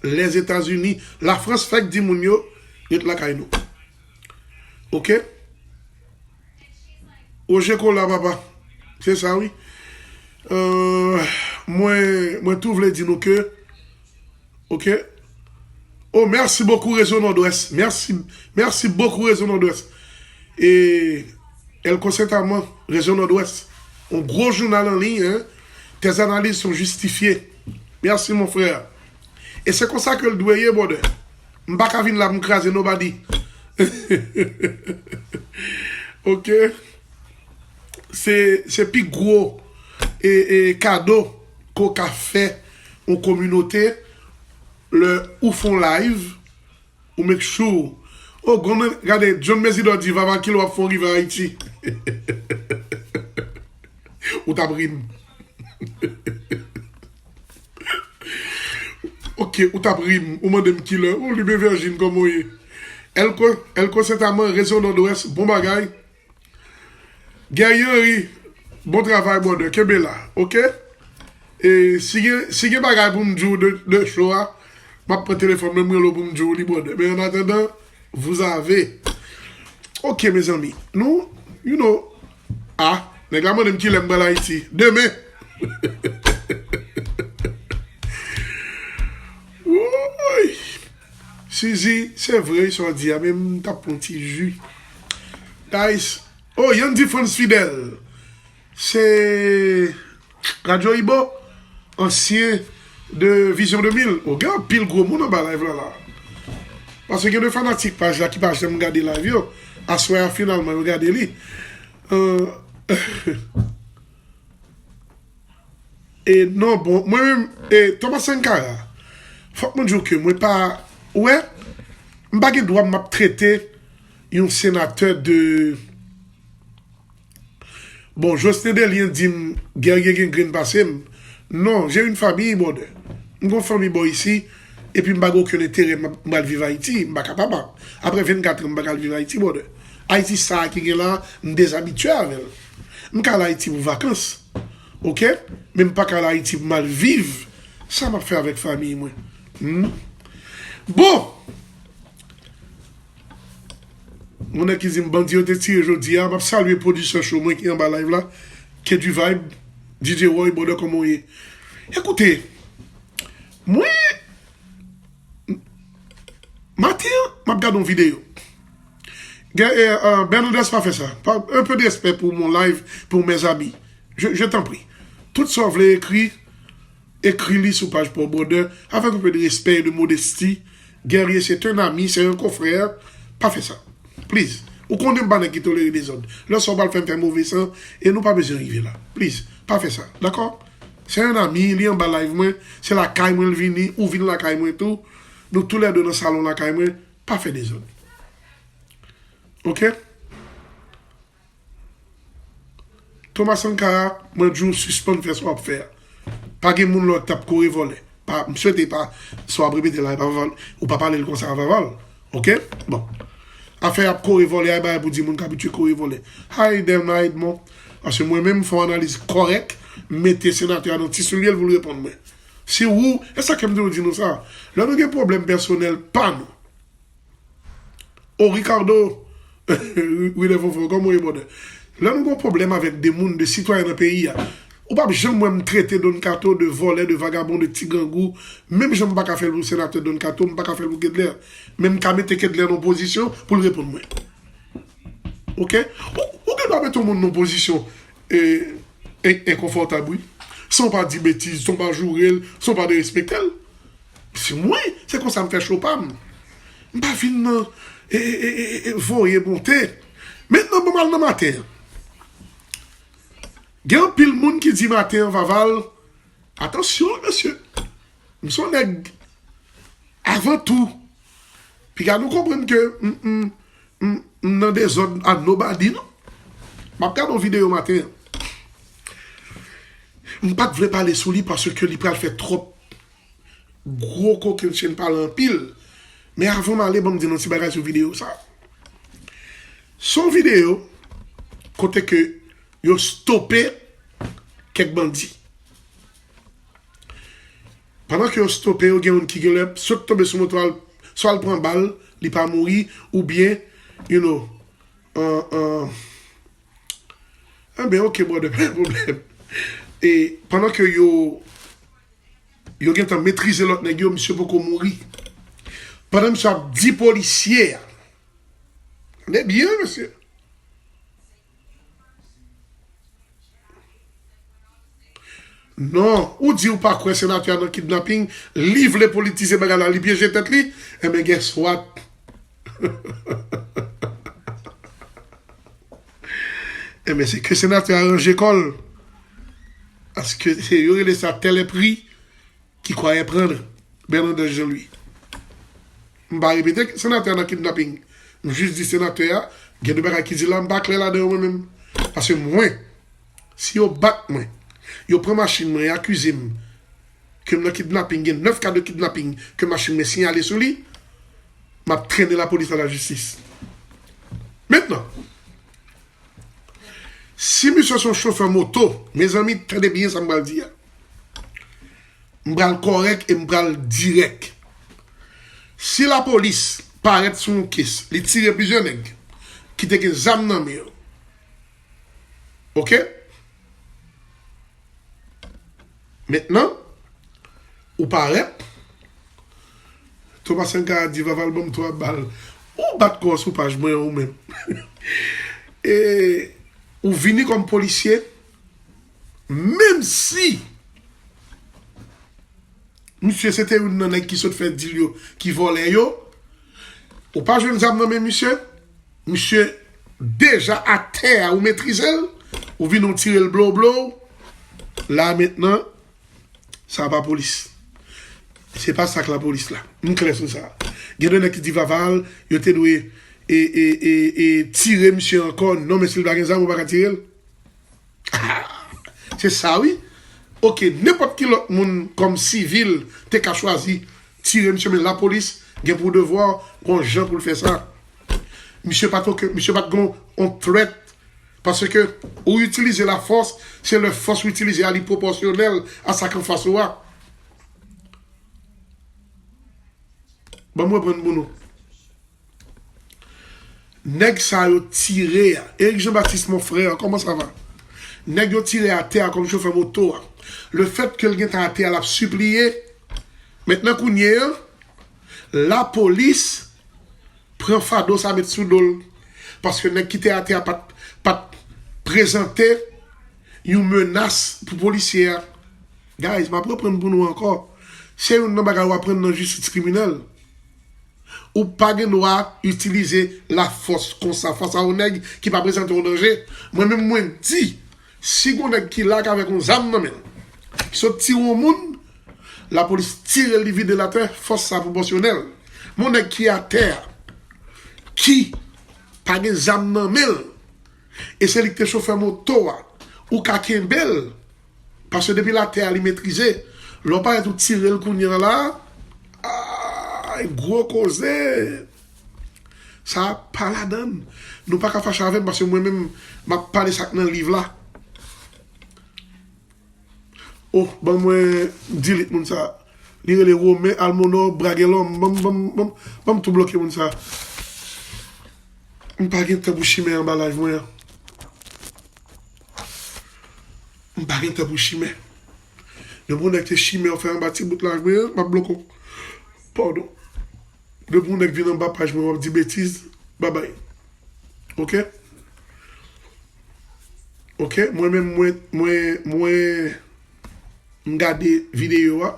Lèzetazini, Lafrans fèk di moun yo ret lakay nou. Oke? Roger Cola, papa. Se sa, wi. Euh, mwen, mwen tou vle di nou ke, ok? Oh, merci beaucoup, Réseau Nord-Ouest. Merci, merci beaucoup, Réseau Nord-Ouest. E El Concertamente, Réseau Nord-Ouest. Un gros journal en ligne, hein? Tes analyses sont justifiées. Merci, mon frère. E se konsa ke l dwe ye, brother. M pa ka vin la pou m kraze nobody. Ok? Se, se pi gwo e, e kado ke w ka fè yon kominote lè ou fè yon live, ou make sure. Oh, gade, John Mesidor di, Vava, kilè w ap fè yon rive Ayiti? Ou t ap ri m. Ok, ou t ap ri m, ou mande m kilè. Ou Libe Virgin, kòman w ye? El Concertamente, Réseau Nord-Ouest, bon bagay. Guerrier Henry, bon travay, brother. Kenbe la, ok? E si gen, si gen bagay pou m di w de, de show a, m ap pran telefòn mwen, m rele w pou m di w li, brother. Men an atandan, vous avez. Ok, mezanmi. Nou, you know, ah, nèg la mande m kilè m pral Ayiti. Demen. Woy! Sizi, se vre sa w di a, men m t ap pran ti ji. Guys, oh, Yandy Frantz Fidel. Se Radyo Ibo, ansyen de Vision deux mille. Oh, gen anpil gwo moun anba live la, la. Paske gen de fanatik paj la ki pa janm gade live yo. Aswè a, finalman, yo gade li. Euh, E non, bon, mwen menm, e Thomas Sankara, fòk mwen di w ke mwen pa, ou wè, m pa gen dwa m ap trete yon senatè de, bon, Jocelyn Delien di m, Guerrier gen grenn pase m. Non, j'ai une famille, brother. M gon fanmi bò isi, epi m pa gen okenn enterè m ap, m pral viv Ayiti, m pa kapab. Apre vennkat an, m pa ka al viv Ayiti, brother. Ayiti sa a ki gen la, m dezabitye avè l. M ka al Ayiti pou vakans. Ok? Men m pa ka al Ayiti pou m al viv. Sa m ap fè avèk fanmi mwen? Hmm? Bon! Moun nan ki di m bandi yo te tire jodi a, m ap salye pwodisè cho mwen ki anba live la, K du Vibe, D J Roy, brother, kòman w ye? Ekoute, mwen, maten an, m ap gade yon videyo. Gen, eh, eh, Bernadette, pa fè sa. Pa, un peu de respect pour mon live, pour mes amis. Je, je t'en prie. Tout sa w vle ekri, ekri li sou paj pa w, brother, avec un peu de respect et de modestie. Guerrier, c'est un ami, c'est un confrère. Pa fè sa. Please. Ou konnen m pa nèg ki tolere dezòd. Lè sa w pral fè m fè move san, e nou pa bezwen rive la. Please. Pa fè sa. Dakò? Se yon ami, li anba live mwen. Se lakay mwen l vini, ou vin lakay mwen tou. Nou toulède nan salon lakay mwen. Pa fè dezòd. Ok? Thomas Sankara, mwen di w sispann fè sa w ap fè a. Pa gen moun lòt t ap kore vòlè. Pa, m swete pa, sa w ap repete la, e pa Vaval, ou pa pale l konsa a Vaval. Ok? Bon. Afè y ap kore vòlè a, e bagay pou di moun k abitye kore vòlè. Hi, Delma Edmond. Paske mwen menm, m fè yon analiz kòrèk, m mete senatè a nan ti soulye l pou l reponn mwen. Si ou, e sa ke m toujou di nou sa, lè nou gen pwoblèm pèsonèl pa nou, O Ricardo, Wilè Fofo, kòman w ye, brother? Lè nou gon pwoblèm avèk de moun, de sitwayen nan peyi a, ou p ap janm wè m trete Don Kato de vòlè, de vagabon, de ti grangou. Menm jan m pa ka fè l pou senatè Don Kato, m pa ka fè l pou Kedlè. Men m ka mete Kedlè nan yon pozisyon pou l reponn mwen. Ok? Ou, ou gen dwa mete yon moun nan yon pozisyon, e, en-, enkonfòtab, wi. San w pa di betiz, san w pa joure l, san w pa derespekte l. Se mwen, se konsa m fè cho pa m. M pa vin nan, e, e, e, e, e, voye monte. Mentnan, bon, m al nan maten an. Gen anpil moun ki di maten an, Vaval, atansyon, wi, mesye. M se yon nèg, avan tou, piga nou konprann ke m, m, m, m nan dezòd a nobody, non. M ap gade yon videyo maten an. M pa t vle pale sou li paske li pral fè twòp gwo kokennchenn, pale anpil. Men avan m ale, ban m di nou ti bagay sou videyo sa. Se yon videyo kote ke yo stope kèk bandi. Pandan ke yo stope yo, gen youn ki genlè sot tonbe sou moto a, swa l pran bal, li pa mouri, oubyen, you know, an, an, Enben, ok, brother, pa gen pwoblèm. E pandan ke yo, yo gentan metrize lòt nèg yo, misye poko mouri. Pandan misye ap di polisye a, tande byen, mesye. Non, ou di ou pa kwè senatè a nan kidnaping, li vle politize bagay la, li pyeje tèt li, enben, guess what? Enben, se ke senatè a ranje kò l. Paske se yo rele sa tel est pris qui croyait prendre. Bernadette Jean-Louis. M pa repete senatè a nan kidnaping. M jis di senatè a, gen de bagay ki di la, m pa klè ladan yo mwen menm. Paske mwen, si yo bat mwen, yo pran machin mwen e akize m ke m nan kidnaping, gen nèf ka de kidnaping ke machin mwen siyale sou li, m ap trennen lapolis a lajistis. Mentnan, si misye se yon chofè moto, mezanmi, tande byen sa m pral di a. M pral kòrèk e m pral dirèk. Si lapolis parèt sou yon kes, li tire plizyè nèg ki te gen zam nan men yo. Ok? Mentnan, ou parèt. Thomas Sankara di, Vaval ban m twa bal. Ou bat kò w sou paj mwen an ou menm. E ou vini kòm polisye, menm si misye se te youn nan nèg ki sot fè dil yo, ki vòlè yo, ou pa jwenn zam nan men misye, misye deja atè a, ou metrize l, ou vin ou tire l blow blow, la mentnan, sa pa polis. Se pa sa k lapolis la. M klè sou sa. Gen de nèg ki di Vaval, yo te dwe e, e, e, e, tire misye ankò. Non, men si l pa gen zam, ou pa ka tire l. Ah, se sa wi. Ok, nenpòt ki lòt moun kòm sivil te ka chwazi tire misye, men lapolis gen pou devwa, gon jan pou l fè sa. Misye pa t okenn, misye pa t gon on threat. Paske ou itilize lafòs, se lè fòs ou itilize a li pwopòsyonèl a sa k anfas ou a. Ban m reprann pou nou. Nèg sa yo tire a. Eric Jean Baptiste, mon frère, comment ça va? Nèg yo tire atè a kòm chofè moto a. Le fèt ke l gentan atè a, l ap sipliye. Mentnan kounye a, lapolis pran fado sa met sou do l. Paske nèg ki te atè a pa t, pa t prezante yon menas pou polisye a. Guys, m ap reprann pou nou ankò. Se youn nan bagay w aprann nan jistis kriminèl. Ou pa gen dwa itilize lafòs konsa fas a yon nèg ki pa prezante yon danje. Mwen menm, mwen di, si gon nèg ki la avèk yon zam nan men l, ki sot tire yon moun, lapolis tire l, li vide l atè, fòs sa pwopòsyonèl. Men yon nèg ki atè a, ki pa gen zam nan men l, e se li ki te chofè moto a, ou ka kenbe l, paske depi l atè a, li metrize. Lè w parèt ou tire l kounye a la, ay, gwo koze. Sa pa ladan l. Nou pa ka fache avè m, paske mwen menm, m ap pale sa k nan liv la. Oh, ban mwen delete moun sa. Li rele Romain Almonor Bragelonne. Ban m, ban m, ban m, ban m tou bloke moun sa. M pa gen tan pou chimè anba live mwen an. M pa gen tan pou chimè. Depi yon nèg te chimè, ou fè anba ti bout live mwen an, m ap bloke w. Padon. Depi yon nèg vin anba paj mwen, w ap di betiz, babay. Ok? Ok? Mwen menm, mwen, mwen, mwen, m gade videyo a.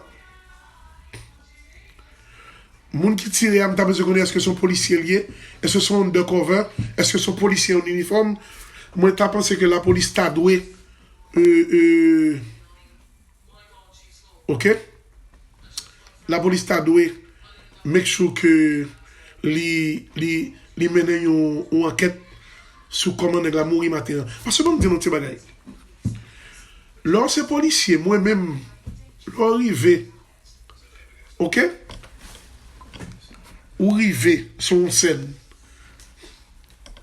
Moun ki tire a, m ta bezwen konnen èske se yon polisye l ye, èske se yon undercover, èske se yon polisye an inifòm. Mwen ta panse ke lapolis ta dwe, e, e, ok? Lapolis ta dwe make sure ke li, li, li mennen yon, yon ankèt sou kòman nèg la mouri maten an. Paske ban m di nou ti bagay. Lè w se polisye, mwen menm, lè w rive, ok? Ou rive sou yon sèn.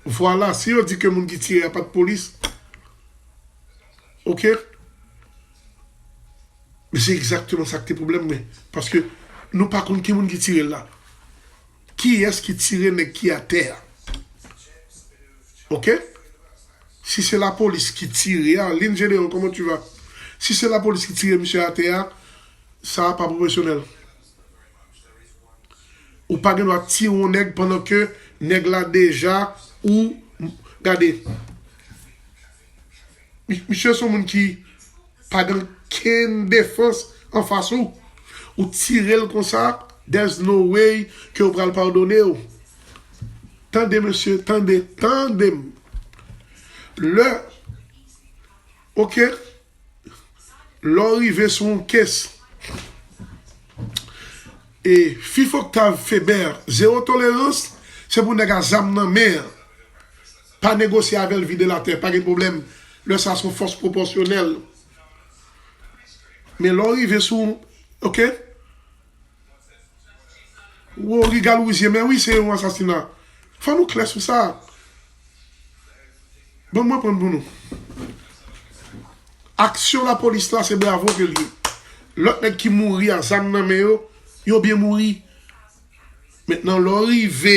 Vwala, si yo di ke moun ki tire a pa t polis, ok? Men se egzakteman sa k te pwoblèm mwen. Paske nou pa konn ki moun ki tire l la. Kiyès ki tire nèg ki atè a? Ok? Si se lapolis ki tire a, Lynn Gédéon, comment tu vas? Si se lapolis ki tire misye atè a, sa a pa pwofesyonèl. Ou pa gen dwa tire yon nèg pandan ke nèg la deja ou gade. Mi- Misye se yon moun ki pa gen kenn defans anfas ou. Ou tire l konsa, there's no way ke yo pral padone w. Tande, mesye, tande, tande m. Lè, oke, lè w rive sou yon kes, e Fifoctave Faibert, zewo tolerans, se pou nèg a zam nan men an. Pa negosye avè l, vide l atè, pa gen pwoblèm. Lè sa a se yon fòs pwopòsyonèl. Men lè w rive sou, oke? Wo, Rigal Rouzier, men wi, se yon asasina. Fò nou klè sou sa. Bon, mwen pran pou nou. Aksyon lapolis la, se bravo ke l ye. Lòt nèg ki mouri a zam nan men yo, yo byen mouri. Mentnan, lè w rive,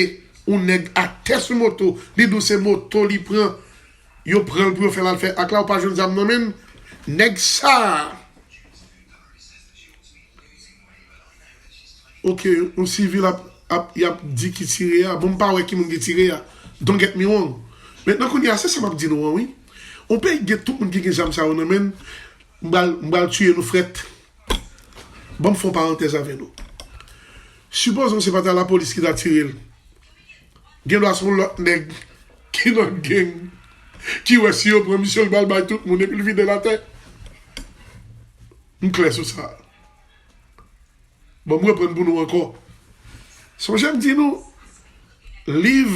yon nèg atè sou moto, li di w se moto li pran, yo pran l pou yo fè l al fè ak la, ou pa jwenn zam nan men l. Nèg sa a, oke, yon sivil ap, ap, y ap di ki tire a. Bon, m pa wè ki moun ki tire a. Don't get me wrong. Mentnan, kounye a, se sa m ap di nou an, wi. Yon peyi ki gen tout moun ki gen zam sa yo nan men l, m pral, m pral tiye nou frèt. Ban m fè yon parantèz avè nou. Sipozon se pa ta lapolis ki ta tire l. Gen dwa se yon lòt nèg ki nan gang ki wè si yo pran misye, l pral bay tout moun epi l vide l atè. M klè sou sa. Bon, m reprann pou nou ankò. Sonje m di nou, liv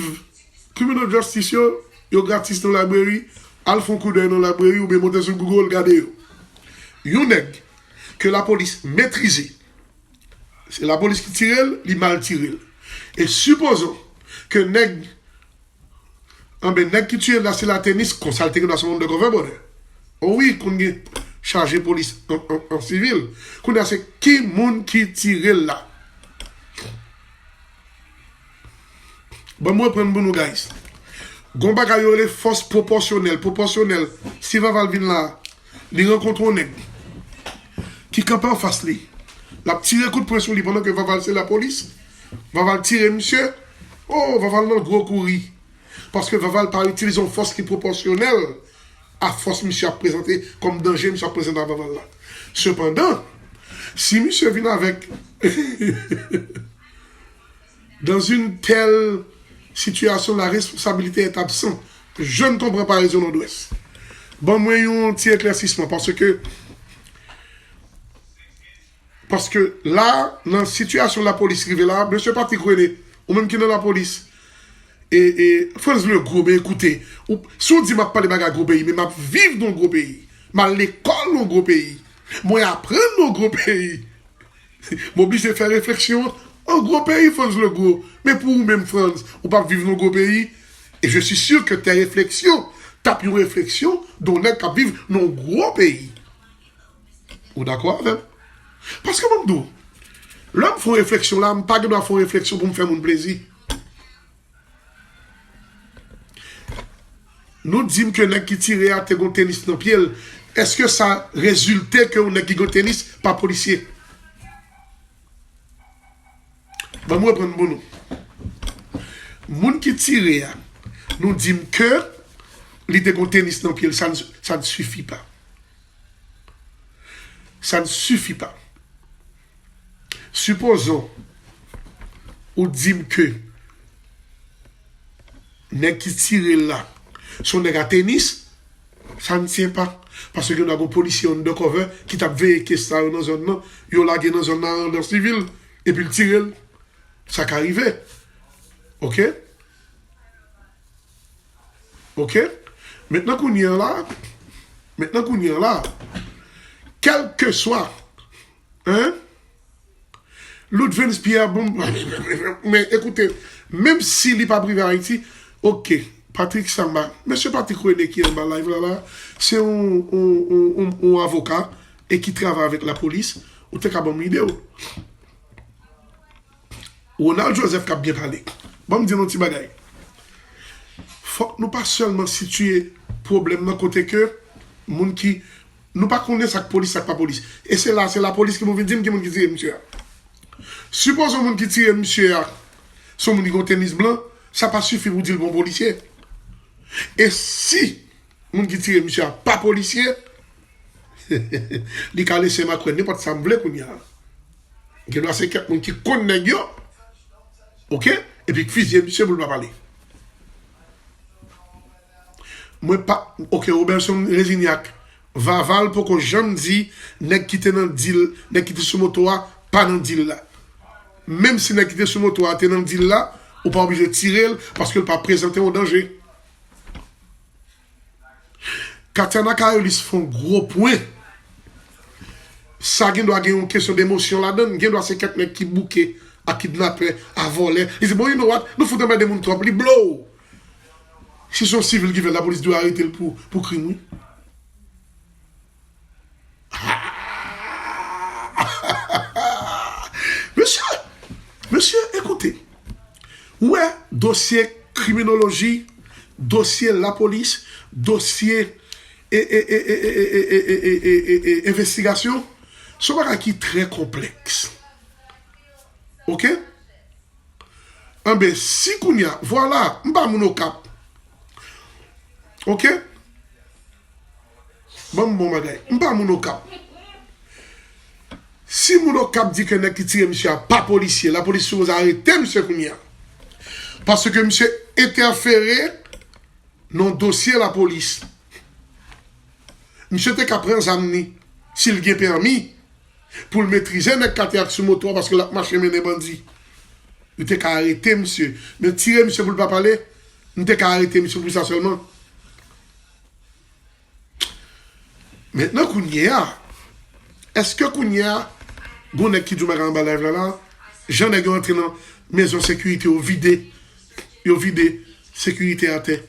criminal justice yo, yo gratis nan library. Al fè yon koudèy nan library oubyen monte sou Google, gade yo. Yon nèg ke lapolis metrize, se lapolis ki tire l, li mal tire l. E sipozon ke nèg, anben, nèg ki tire l la se la tenis, konsa l te gen dwa se yon undercover, brother. O wi, konn gen chaje polis an, an, an sivil. Kounye a se ki moun ki tire l la. Ban m reprann pou nou, guys. Gon bagay yo rele fòs pwopòsyonèl. Pwopòsyonèl, si Vaval vin la, li rankontre yon nèg ki kanpe anfas li. L ap tire kout pwen sou li pandan ke Vaval se lapolis. Vaval tire misye. Oh, Vaval nan gwo kouri. Paske Vaval pa itilize yon fòs ki pwopòsyonèl a fòs misye ap prezante kòm danje misye ap prezante a Vaval la. Sepandan, si misye vin avèk dans une telle situation, la responsabilité est absente. Je ne comprends pas raison Nòdwès. Ban mwen yon ti eklèsisman, paske, paske la, nan sitiyasyon lapolis rive la, mesye Patrick René, ou menm ki nan lapolis, e, e, Frantz Legros, men ekoute, ou, si w di m ap pale bagay gwo peyi, men m ap viv nan gwo peyi, m al lekòl nan gwo peyi, mwen aprann nan gwo peyi. M oblije fè refleksyon an gwo peyi, Frantz Legros. Men pou ou menm, Frantz, ou p ap viv nan gwo peyi. E je suis sûr que tes réflexions t ap yon refleksyon de yon nèg k ap viv nan gwo peyi. Ou dakò avè m? Paske ban m di w, lè m fè yon refleksyon la, m pa gen dwa fè yon refleksyon pou m fè moun plezi. Nou di m ke nèg ki tire a te gon tenis nan pye l. Èske sa rezilte ke yon nèg ki gon tenis pa polisye? Ban m reprann pou nou. Moun ki tire a, nou di m ke li te gon tenis nan pye l, sa n, sa n sifi pa. Ça ne suffit pas. Sipozon ou di m ke nèg ki tire l la se yon nèg a tenis, sa n tyen pa. Paske gen dwa gon polisye undercover ki t ap veye kes sa yo nan zòn nan, yo lage nan zòn nan an dan sivil, epi l tire l. Sa ka rive. Oke? Oke? Mentnan kounye a la, mentnan kounye a la, kèlkeswa, hein? Ludvens Pierre, bon, men ekoute, menm si li pa p rive Ayiti, oke, Patrick Samba, mesye Patrick René ki anba live la, la, se yon, yon, yon, yon, yon avoka e ki travay avèk lapolis, ou te ka ban m ide w. Ronald Joseph k ap byen pale. Ban m di nou yon ti bagay. Fòk nou pa sèlman sitiye pwoblèm nan kote ke moun ki, nou pa konnen sa k polis, sa k pa polis. E se la, se lapolis ki pou vin di m ki moun ki tire misye a. Sipoze moun ki tire misye a, se yon moun ki gen tenis blan, sa pa sifi pou di l bon polisye. E si moun ki tire misye a pa polisye, li ka lese m a kwè nenpòt sa m vle kounye a. Gen dwa se kèk moun ki konn nèg yo, oke, epi k fizye misye pou l pa pale. Mwen pa, oke, Roberson Resignac, Vaval poko janm di nèg ki te nan dil, nèg ki te sou moto a, pa nan dil la. Menm si nèg ki te sou moto a te nan dil la, ou pa oblije tire l paske l pa prezante yon danje. Katiana Karelis fè yon gwo pwen. Sa gen dwa gen yon kesyon de emosyon ladan l. Gen dwa se kèk nèg ki bouke a kidnapè, a vòlè. Li di, bon, you know what? Nou fout anmède moun twòp. Li blow. Si se yon sivil ki fè l, lapolis dwe arete l pou, pou krim, wi. Mesye, mesye, ekoute. Ou wè, dosye kriminoloji, dosye lapolis, dosye e, e, e, e, e, e, e, e, e, e, e, envestigasyon, se yon bagay ki trè konplèks. Oke? Anben, si kounye a, vwala, m pa moun Okap. Oke? Ban m bon bagay. M pa moun Okap. Si moun Okap di ke nèg ki tire misye a pa polisye, lapolis sipoze arete misye kounye a. Paske misye entèfere nan dosye lapolis. Misye te ka pran zam ni, si l gen pèmi, pou l metrize nèg Kateak sou moto a paske l ap mache mennen bandi. Yo te ka arete misye. Men tire misye pou l pa pale, m te ka arete misye pou sa sèlman. Mentnan kounye a, èske kounye a, gon nèg ki di w bagay anba live la la, jan nèg yo antre nan mezon sekirite, yo vide, yo vide sekirite atè.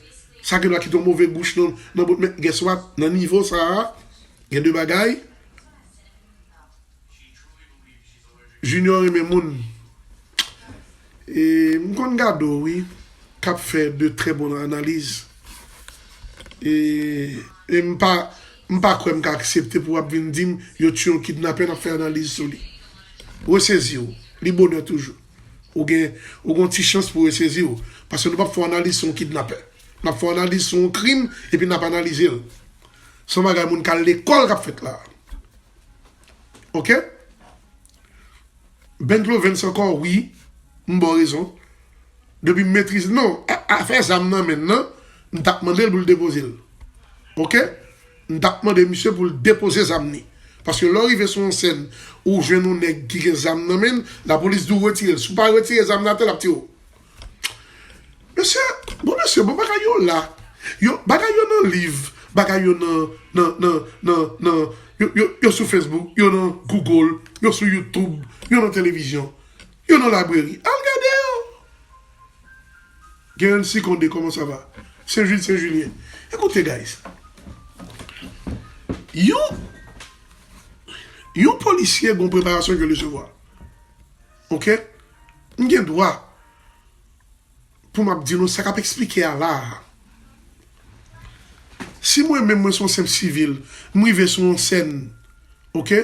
Sa gen dwa kite yon move bouch nan, nan bout, men guess what? Nan nivo sa a, gen de bagay. Junior renmen moun. E, m konn gade w, wi, k ap fè de trè bon analiz. E, e m pa, m pa kwè m ka aksepte pou w ap vin di m yo tiye yon kidnapè, n ap fè analiz sou li. Resezi w. Li bonè toujou. Ou gen, ou gen yon ti chans pou resezi w. Paske nou p ap fè yon analiz sou yon kidnapè. N ap fè yon analiz sou yon krim, epi n ap analize l. Se yon bagay moun k al lekòl k ap fèt la. Oke? Bentlo Vens ankò, wi, m ba w rezon. Depi m metrize, non, a-, afè zam nan men l nan, m t ap mande l pou l depoze l. Oke? M t ap mande misye pou l depoze zam ni. Paske lè w rive sou yon sèn, ou jwenn yon nèg ki gen zam nan men l, lapolis di w retire l. Si w pa retire zam nan atè, l ap tiye w. Mesye, bon mesye, bon bagay yo la. Yo, bagay yo nan liv, bagay yo nan, nan, nan, nan, nan, yo, yo, yo sou Facebook, yo nan Google, yo sou YouTube, yo nan televizyon, yo nan library. Al gade yo. Guerrency Condé, comment ça va? Saint-Jules, Saint-Julien. Écoutez, guys. Yon, yon polisye gon preparasyon ke resevwa. Oke? M gen dwa pou m ap di nou sa k ap eksplike a la a. Si mwen menm mwen se yon senp sivil, m rive sou yon sèn, oke?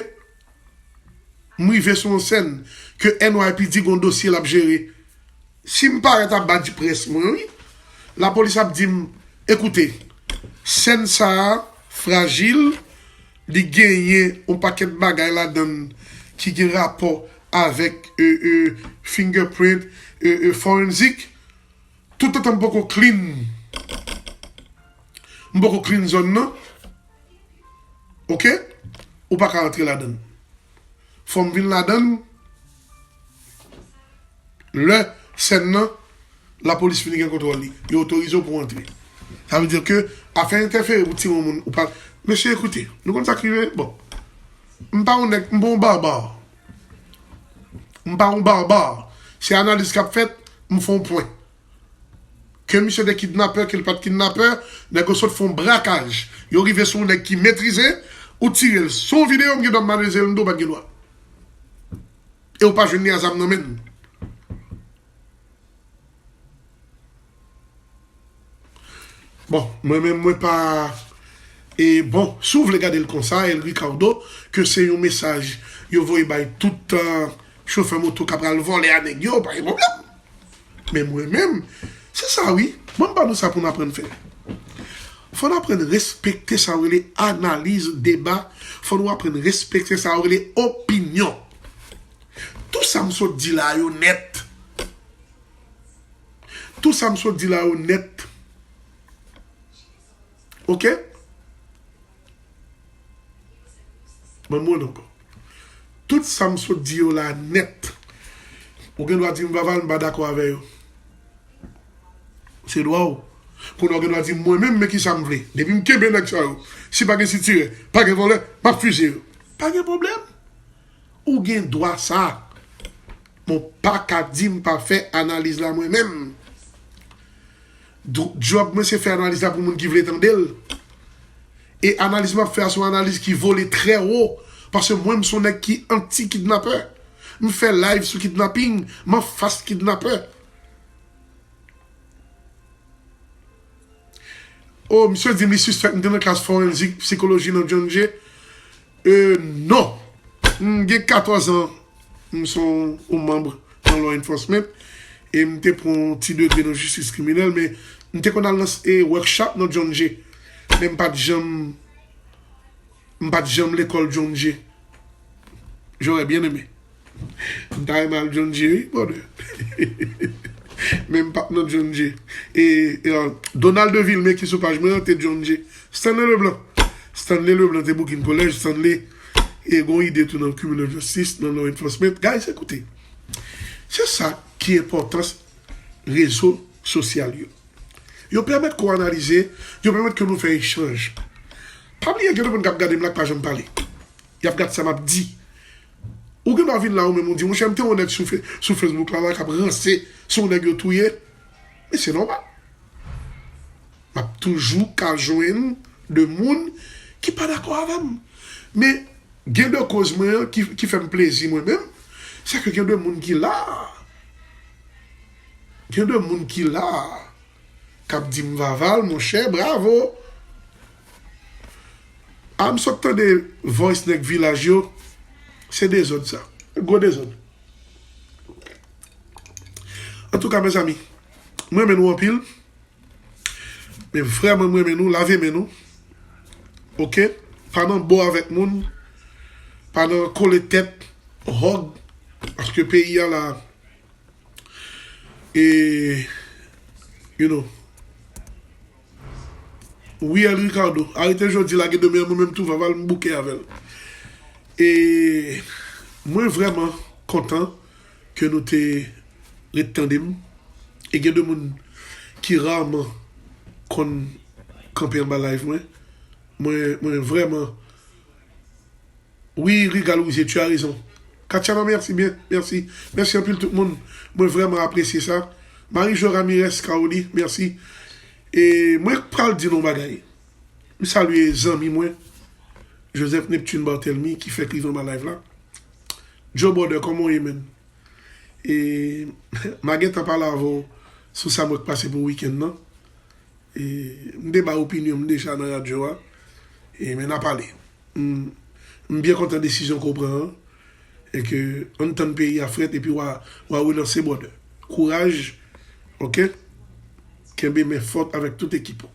M rive sou yon sèn ke N Y P D gon dosye l ap jere. Si m parèt ap ba di près mwen, wi, lapolis ap di m, ekoute, sèn sa a frajil, li genyen yon pakèt bagay ladan l ki gen rapò avèk, e, e, fingerprint, e, e, forensic, toutotan m poko clean, m poko clean zòn nan, oke, ou pa ka rantre ladan l. Fò m vin ladan l, lè sèn nan, lapolis fin gen kontwòl li. Yo otorize w pou w antre. Sa vle di ke afè entèfere pou tire yon moun, ou pa, mesye, ekoute, nou konn sa k rive? Bon, m pa yon nèg, m pa yon baba. M pa yon baba. Se analiz k ap fèt, m fè yon pwen. Ke misye te kidnapè, ke l pa t kidnapè, nèg yo sot fè yon brakaj. Yo rive sou yon nèg ki metrize, ou tire l. Sou yon videyo, m gen dwa m analize l, m di w pa t gen dwa. E w pa jwenn li a zam nan men l. Bon, mwen menm mwen pa e bon, si w vle gade l konsa, El Ricardo, ke se yon mesaj yo voye bay tout uh, chofè moto k ap pral vòlè a nèg yo, pa gen pwoblèm. Men mwen menm, se sa wi. Mwen m ba nou sa pou n aprann fè. Fò n aprann respekte sa w rele analiz, deba. Fò nou aprann respekte sa w rele opinyon. Tout sa m sot di la yo nèt. Tout sa m sot di la yo nèt. Oke? Ban m rele ankò. Tout sa m sot di yo la nèt. Ou gen dwa di m Vaval m pa dakò avè yo. Se dwa w. Kounye a ou gen dwa di m mwen menm men kisa m vle. Depi m kenbe nèg sa yo, si pa gen sitirè, pa gen vòlè, m ap fize yo. Pa gen pwoblèm. Ou gen dwa sa. Men w pa ka di m pa fè analiz la mwen menm. Djob mwen se fè analiz la pou moun ki vle tande l. E analiz m ap fè a se yon analiz ki vole trè wo. Paske mwen m se yon nèg ki anti kidnapè. M fè live sou kidnaping. M anfas kidnapè. Oh, misye di m li sispèk m te nan klas forenzik sikoloji nan John Jay. Euh, non. M gen katòz an, m se yon manm nan law enforcement, e m te pran yon ti degre nan jistis kriminèl, men m te konn al nan e, workshop nan John Jay, men m pa t janm, m pa t janm lekòl John Jay. J'aurais bien aimé. M ta renmen al John Jay wi, brother. Men m p ap nan John Jay. E, e, Donald Vilmé ki sou paj mwen an te John Jay. Stanley Leblanc. Stanley Leblanc te bouke yon kolèj. Stanley e gon ide tou nan criminal justice, nan law enforcement. Guys, ekoute. Se sa ki enpòtans rezo sosyal yo. Yo pèmèt ke w analize, yo pèmèt ke nou fè echanj. Pa bliye gen de moun k ap gade m la k pa janm pale. Y ap gad sa m ap di. Ou gen dwa vin la ou menm ou di, monchè, m te wè yon nèg sou, sou Facebook la, la k ap ranse sou yon nèg yo touye. Men se nòmal. M ap toujou ka jwenn de moun ki pa dakò avè m. Men gen de koz mwen an ki, ki fè m plezi mwen menm, se ke gen de moun ki la. Gen de moun ki la k ap di m Vaval, monchè, bravo. A m sot tande voice nèg vilaj yo, se dezòd sa. Gwo dezòd. Antouka, mezanmi, mwen renmen nou anpil. Men vrèman, mwen renmen nou, lave men nou. Oke? Pa nan bo avèk moun. Pa nan kole tèt, hug. Paske peyi a la, e, you know. Wi, El Ricardo. Arete jodi, lage demen, mwen menm tou, Vaval, m bouke avè l. E mwen vrèman kontan ke nou te ret tande m. E gen de moun ki raman konn kanpe anba live mwen. Mwen, mwen vrèman Wi, Rigal Rouzier, tu as raison. Katiana, mèsi byen, mèsi. Mèsi anpil tout moun. Mwen vrèman apresye sa. Marie Jo Ramirez Caroli, mèsi. E mwen pral di nou yon bagay. M salye zanmi mwen, Joseph Neptune Barthelmy, ki fèk rive anba live la. Joe Border, kòman w ye, menn? E m a gentan pale avè w sou sa mwen k pase pou wikenn nan. E m te bay opinyon m deja nan radyo a. E men n a pale. M, m byen kontan desizyon ke w pran an. E ke ann tann peyi a frèt epi w a, w a relanse Border. Kouraj, oke? Kenbe men fò avèk tout ekip ou.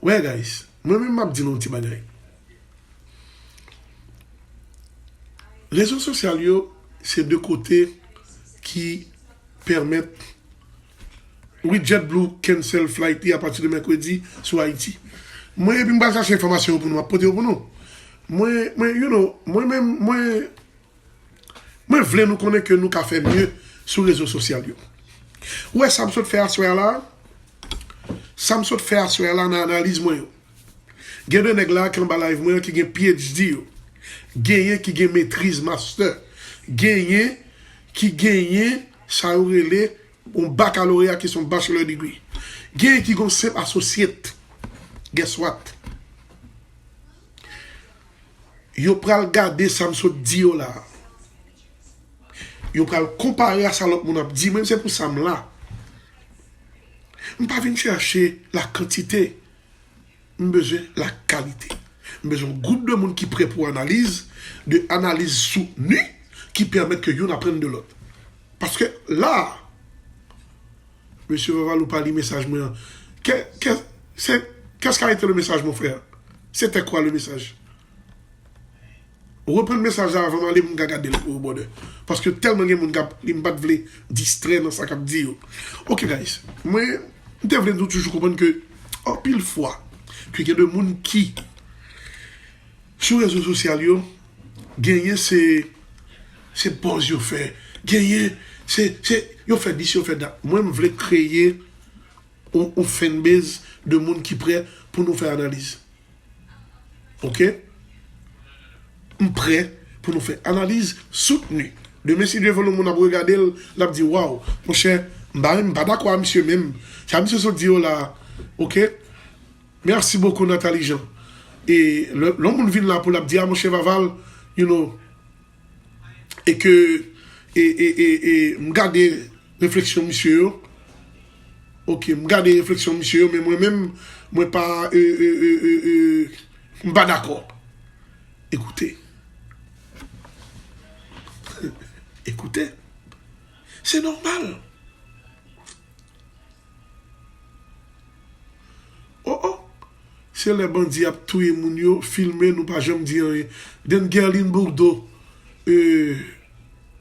Wè, guys, mwen menm m ap di nou yon ti bagay. Rezo sosyal yo, se de kote ki pèmèt Wi, JetBlue cancel flight li apati de mèkredi sou Ayiti. Mwen, epi m pral chache enfòmasyon yo pou nou, m ap pote yo pou nou. Mwen, mwen, you know, mwen menm, mwen, mwen vle nou konnen ke nou ka fè mye sou rezo sosyal yo. Ou wè sa m sot fè aswè a la? Sa m sot fè aswè a la nan analiz mwen yo. Gen de nèg la ki anba live mwen an ki gen P H D yo. Genyen ki gen metriz, master. Genyen ki genyen sa yo rele yon bakaloreya ki se yon bachelor degree. Genyen ki gen yon senp associate. Guess what? Yo pral gade sa m sot di yo la. Yo pral konpare a sa lòt moun ap di. Mwen, se pou sa m la. M pa vin chache la kantite. M bezwen la kalite. M bezwen yon gwoup de moun ki prè pou analiz, de analiz soutni, ki pèmèt ke youn aprann de lòt. Paske la, Mesye Vaval, ou pa li mesaj mwen an. Qu'est-ce qui a été le message, mon frère? C'était quoi le message? Reprann mesaj la avan m ale pou m ka gade l pou ou, brother. Paske tèlman gen moun k ap li, m pa t vle distrè nan sa k ap di yo. Ok, guys. Mwen, m te vle nou toujou konprann ke anpil fwa, ke gen de moun ki sou rezo sosyal yo, genyen se, se buzz yo fè, genyen se, se, yo fè dis, yo fè dat. Mwen, m vle kreye yon, yon fanbase de moun ki prè pou nou fè analiz. Ok? M prè pou nou fè analiz soutni. Demen, si Dye vle, yon moun ap regade l, l ap di, "Waw, monchè, m pa, m pa dakò a misye menm. Sa misye sot di yo la, ok? Merci beaucoup, Nathalie Jean." E lè, lè yon moun vin la pou l ap di, "Ah, monchè Vaval, you know, e ke, e, e, e, e, m gade refleksyon misye yo." Ok, m gade refleksyon misye yo, men mwen menm, mwen pa, e, e, e, e, e, m pa dakò. Ekoute. Ekoute. Se nòmal. Oh, oh. Se lè bandi ap touye moun yo, filme, nou pa janm di anyen. Denguerline Bourdeau, euh,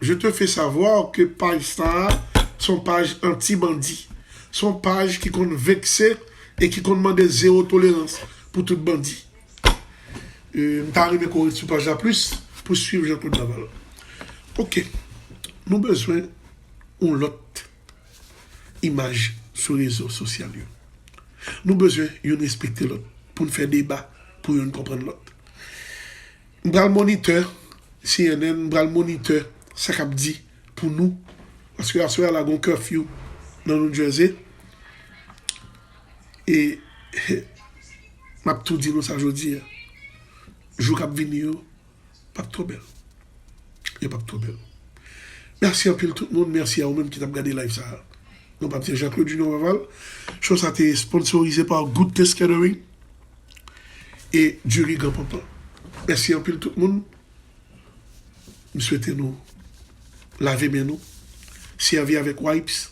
je te fais savoir que paj sa a, se yon paj anti-bandi. Se yon paj ki konn vekse e ki konn mande zewo tolerans pou tout bandi. Euh, m ta renmen ke w ret sou paj la plis pou swiv Jean Claude Laval. Ok. Nou bezwen yon lòt imaj sou rezo sosyal yo. Nou bezwen youn respekte lòt, pou n fè deba, pou youn konprann lòt. M pral monitè C N N, m pral monitè sa k ap di pou nou, paske aswè a la gon curfew nan New Jersey. E m ap tou di nou sa jodi a. Jou k ap vini yo, p ap twò bèl. Yo p ap twò bèl. Mèsi anpil tout moun. Mèsi a ou menm ki t ap gade live sa a. Non pa m se Jean Claude Junior Vaval. Show sa te sponsorize pa Good Taste Catering e Diri Gran Panpan. Mèsi anpil tout moun. M swete nou lave men nou. Sèvi avèk wipes.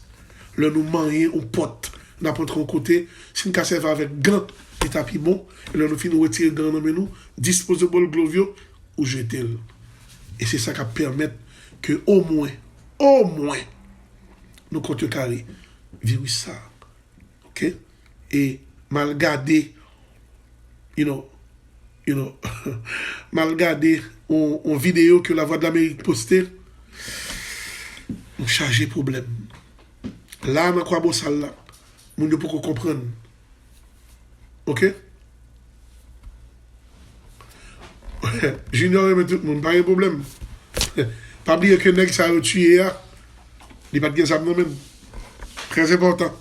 Lè nou manyen yon pòt, n ap antre yon kote, si n ka sèvi avèk gan, li ta pi bon. E lè nou fin retire gan nan men nou, disposable glove yo, ou jete l. E se sa k ap pèmèt ke omwen, omwen, nou kontrekare viris sa a. Ok? E m al gade, you know, you know, m al gade yon, yon videyo ke Lavwadlamerik poste. Nou chaje pwoblèm. La, nan Kwabosal la, moun yo poko konprann. Ok? Junior renmen tout moun, pa gen pwoblèm. Pa bliye ke nèg sa yo tiye a, li pa t gen zam nan men l. Trè enpòtan.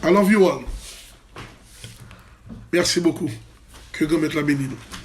I love you all. Mèsi bokou. Ke Granmèt la beni nou.